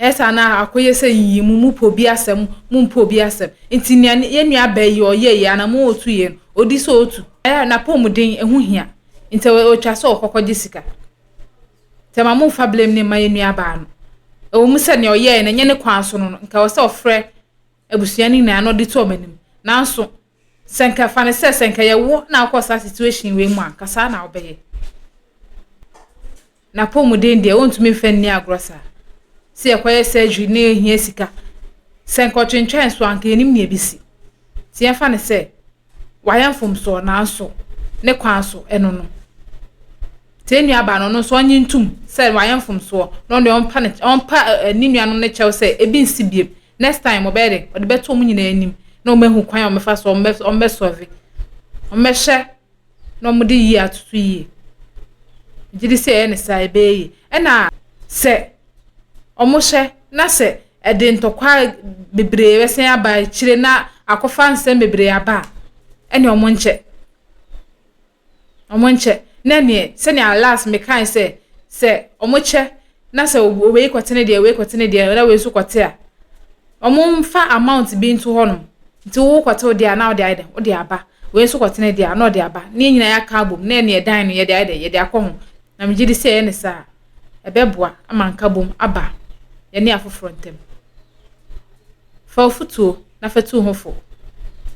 Ɛyɛ saa na akɔyɛ sɛ nyiyimu, mopɛ obi asɛm, mompɛ obi asɛm. Nti nea yɛn nua baa yi ɔyɛɛ yi, anamon a otu yɛ no, odi sɛ otu. Ɛyɛ a n'apɔmuden ɛho hia, nti otwa sɛ ɔkɔ kɔgye sika. Nti ɛma momfa blame no mma yɛn nuabaa no. Ɛwɔ mu sɛ nea ɔyɛe no ɛnyɛ ne kwan so no no, nka ɛwɔ sɛ ɔfrɛ abusua no nyinaa na ɔde to wɔn anim. Nanso, sɛ nka fa no sɛ sɛ nka yɛ wo na wokɔ saa situation wei mu a, nka saa na wobɛyɛ. N'apɔmuden deɛ, wontumi mfa nni agorɔ saa. Sɛ yɛkɔyɛ surgery na ɛhia sika. Sɛ nka ɔtwentwɛn so a, nka yɛnim nea ɛbɛsi. Nti yɛmfa no sɛ wayɛ mfomsoɔ nanso ne kwan so ɛno no. Nti yɛn nuabaa no, ɔno nso ɔnye ntum sɛ wayɛ mfomsoɔ na ɔno deɛ ɔmpa ne ɔmpa ne nuanom no kyɛw sɛ ebi nsi biem. Next time ɔbɛyɛ dɛ ɔde bɛto wɔn nyinaa anim na wɔn ahu kwan a wɔbɛfa so wɔn bɛ wɔn bɛsɔve wɔn bɛhyɛ na wɔde yie atoto yie. Megye di sɛ ɛyɛ ne saa ɛbɛyɛ yie. Ɛna sɛ wɔhyɛ na sɛ ɛde ntɔkwa bebree bɛsan aba akyire na akɔfa nsɛm bebree aba a, ɛne wɔn nkyɛ. Wɔn nkyɛ. Na neɛ sɛnea last mekae sɛ sɛ wɔkyɛ na sɛ wei kɔte ne deɛ wei kɔte ne deɛ na wei nso kɔte a, wɔmfa amount bi nto hɔnom. Nti wo kɔte wo deɛ a na wode ayɛ dɛ wode aba. Wei nso kɔte ne deɛ a na ɔde aba. Na yɛn nyinaa yɛaka abom na ɛne ɛdan no yɛde ayɛ dɛ yɛde akɔ ho. Na megye di sɛ ɛyɛ ne saa a, ɛbɛboa ama nkabom aba yɛne afoforɔ ntam. Fa afotuo. na fa tu wo ho fo.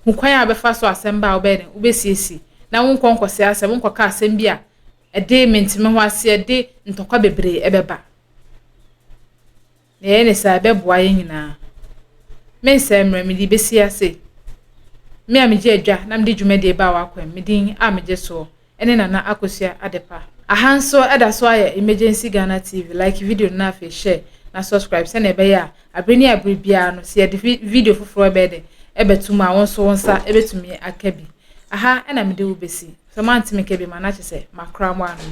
Hu kwan a wobɛfa so asɛm ba a wobɛyɛ dɛn, wobɛsiesie na wonkɔ nkɔsɛe asɛm, wonkɔka asɛm bi a ɛde mente-me-ho-ase, ɛde ntɔkwa bebree ɛbɛba. Na yɛyɛ ne saa ɛbɛboa yɛn nyinaa. Mensɛe mmerɛ, mede bɛsi ase. Me a megye adwa na mede dwumadie baa w'akwan mu, me din a megye soɔ ne Nana Akosua Adepa. Aha nso ɛda so ayɛ Emergency Ghana TV, like video no na afei share na subscribe sɛnea ɛbɛyɛ a abere ne abere biara no sɛ yɛde video foforɔ ɛbɛyɛ dɛ ɛbɛto mu a wo nso wo nsa ɛbɛtumi aka bi. Aha ɛna mede wo bɛsi. Sɛ moante me ka bi ma na kyerɛ sɛ makora mo ano.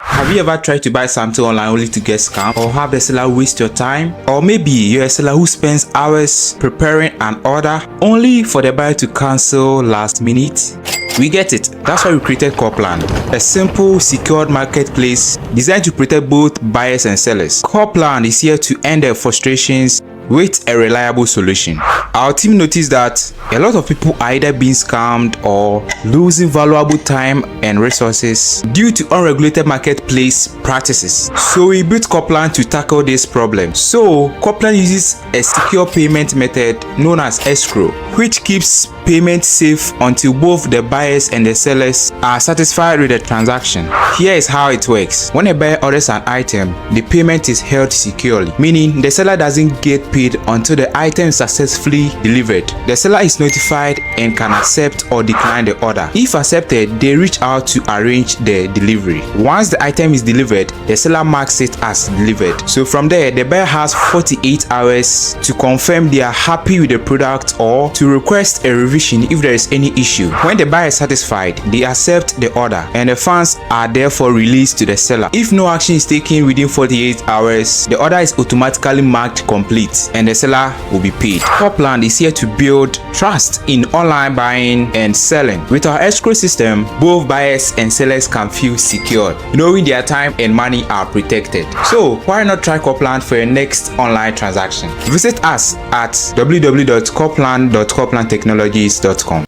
Have you ever tried to buy something online only to get scammed or have the seller waste your time? Or maybe you're a seller who spends hours preparing an order only for the buyer to cancel last minute? We get it. That's why we created Copland, a simple, secured marketplace designed to protect both buyers and sellers. Copland is here to end their frustrations with a reliable solution. Our team noticed that a lot of people are either being scammed or losing valuable time and resources due to unregulated marketplace practices. So we built Copland to tackle this problem. So Copland uses a secure payment method known as escrow, which keeps payment safe until both the buyers and the sellers are satisfied with the transaction. Here is how it works. When a buyer orders an item, the payment is held securely, meaning the seller doesn't get paid until the item is successfully delivered. The seller is notified and can accept or decline the order. If accepted, they reach out to arrange the delivery. Once the item is delivered, the seller marks it as delivered. So from there, the buyer has 48 hours to confirm they are happy with the product or to request a revision if there is any issue. When the buyer is satisfied, they accept the order and the funds are therefore released to the seller. If no action is taken within 48 hours, the order is automatically marked complete and the seller will be paid. Copland is here to build trust in online buying and selling. With our escrow system, both buyers and sellers can feel secured, knowing their time and money are protected. So why not try Copland for your next online transaction? Visit us at www.copland.coplandtechnologies.com.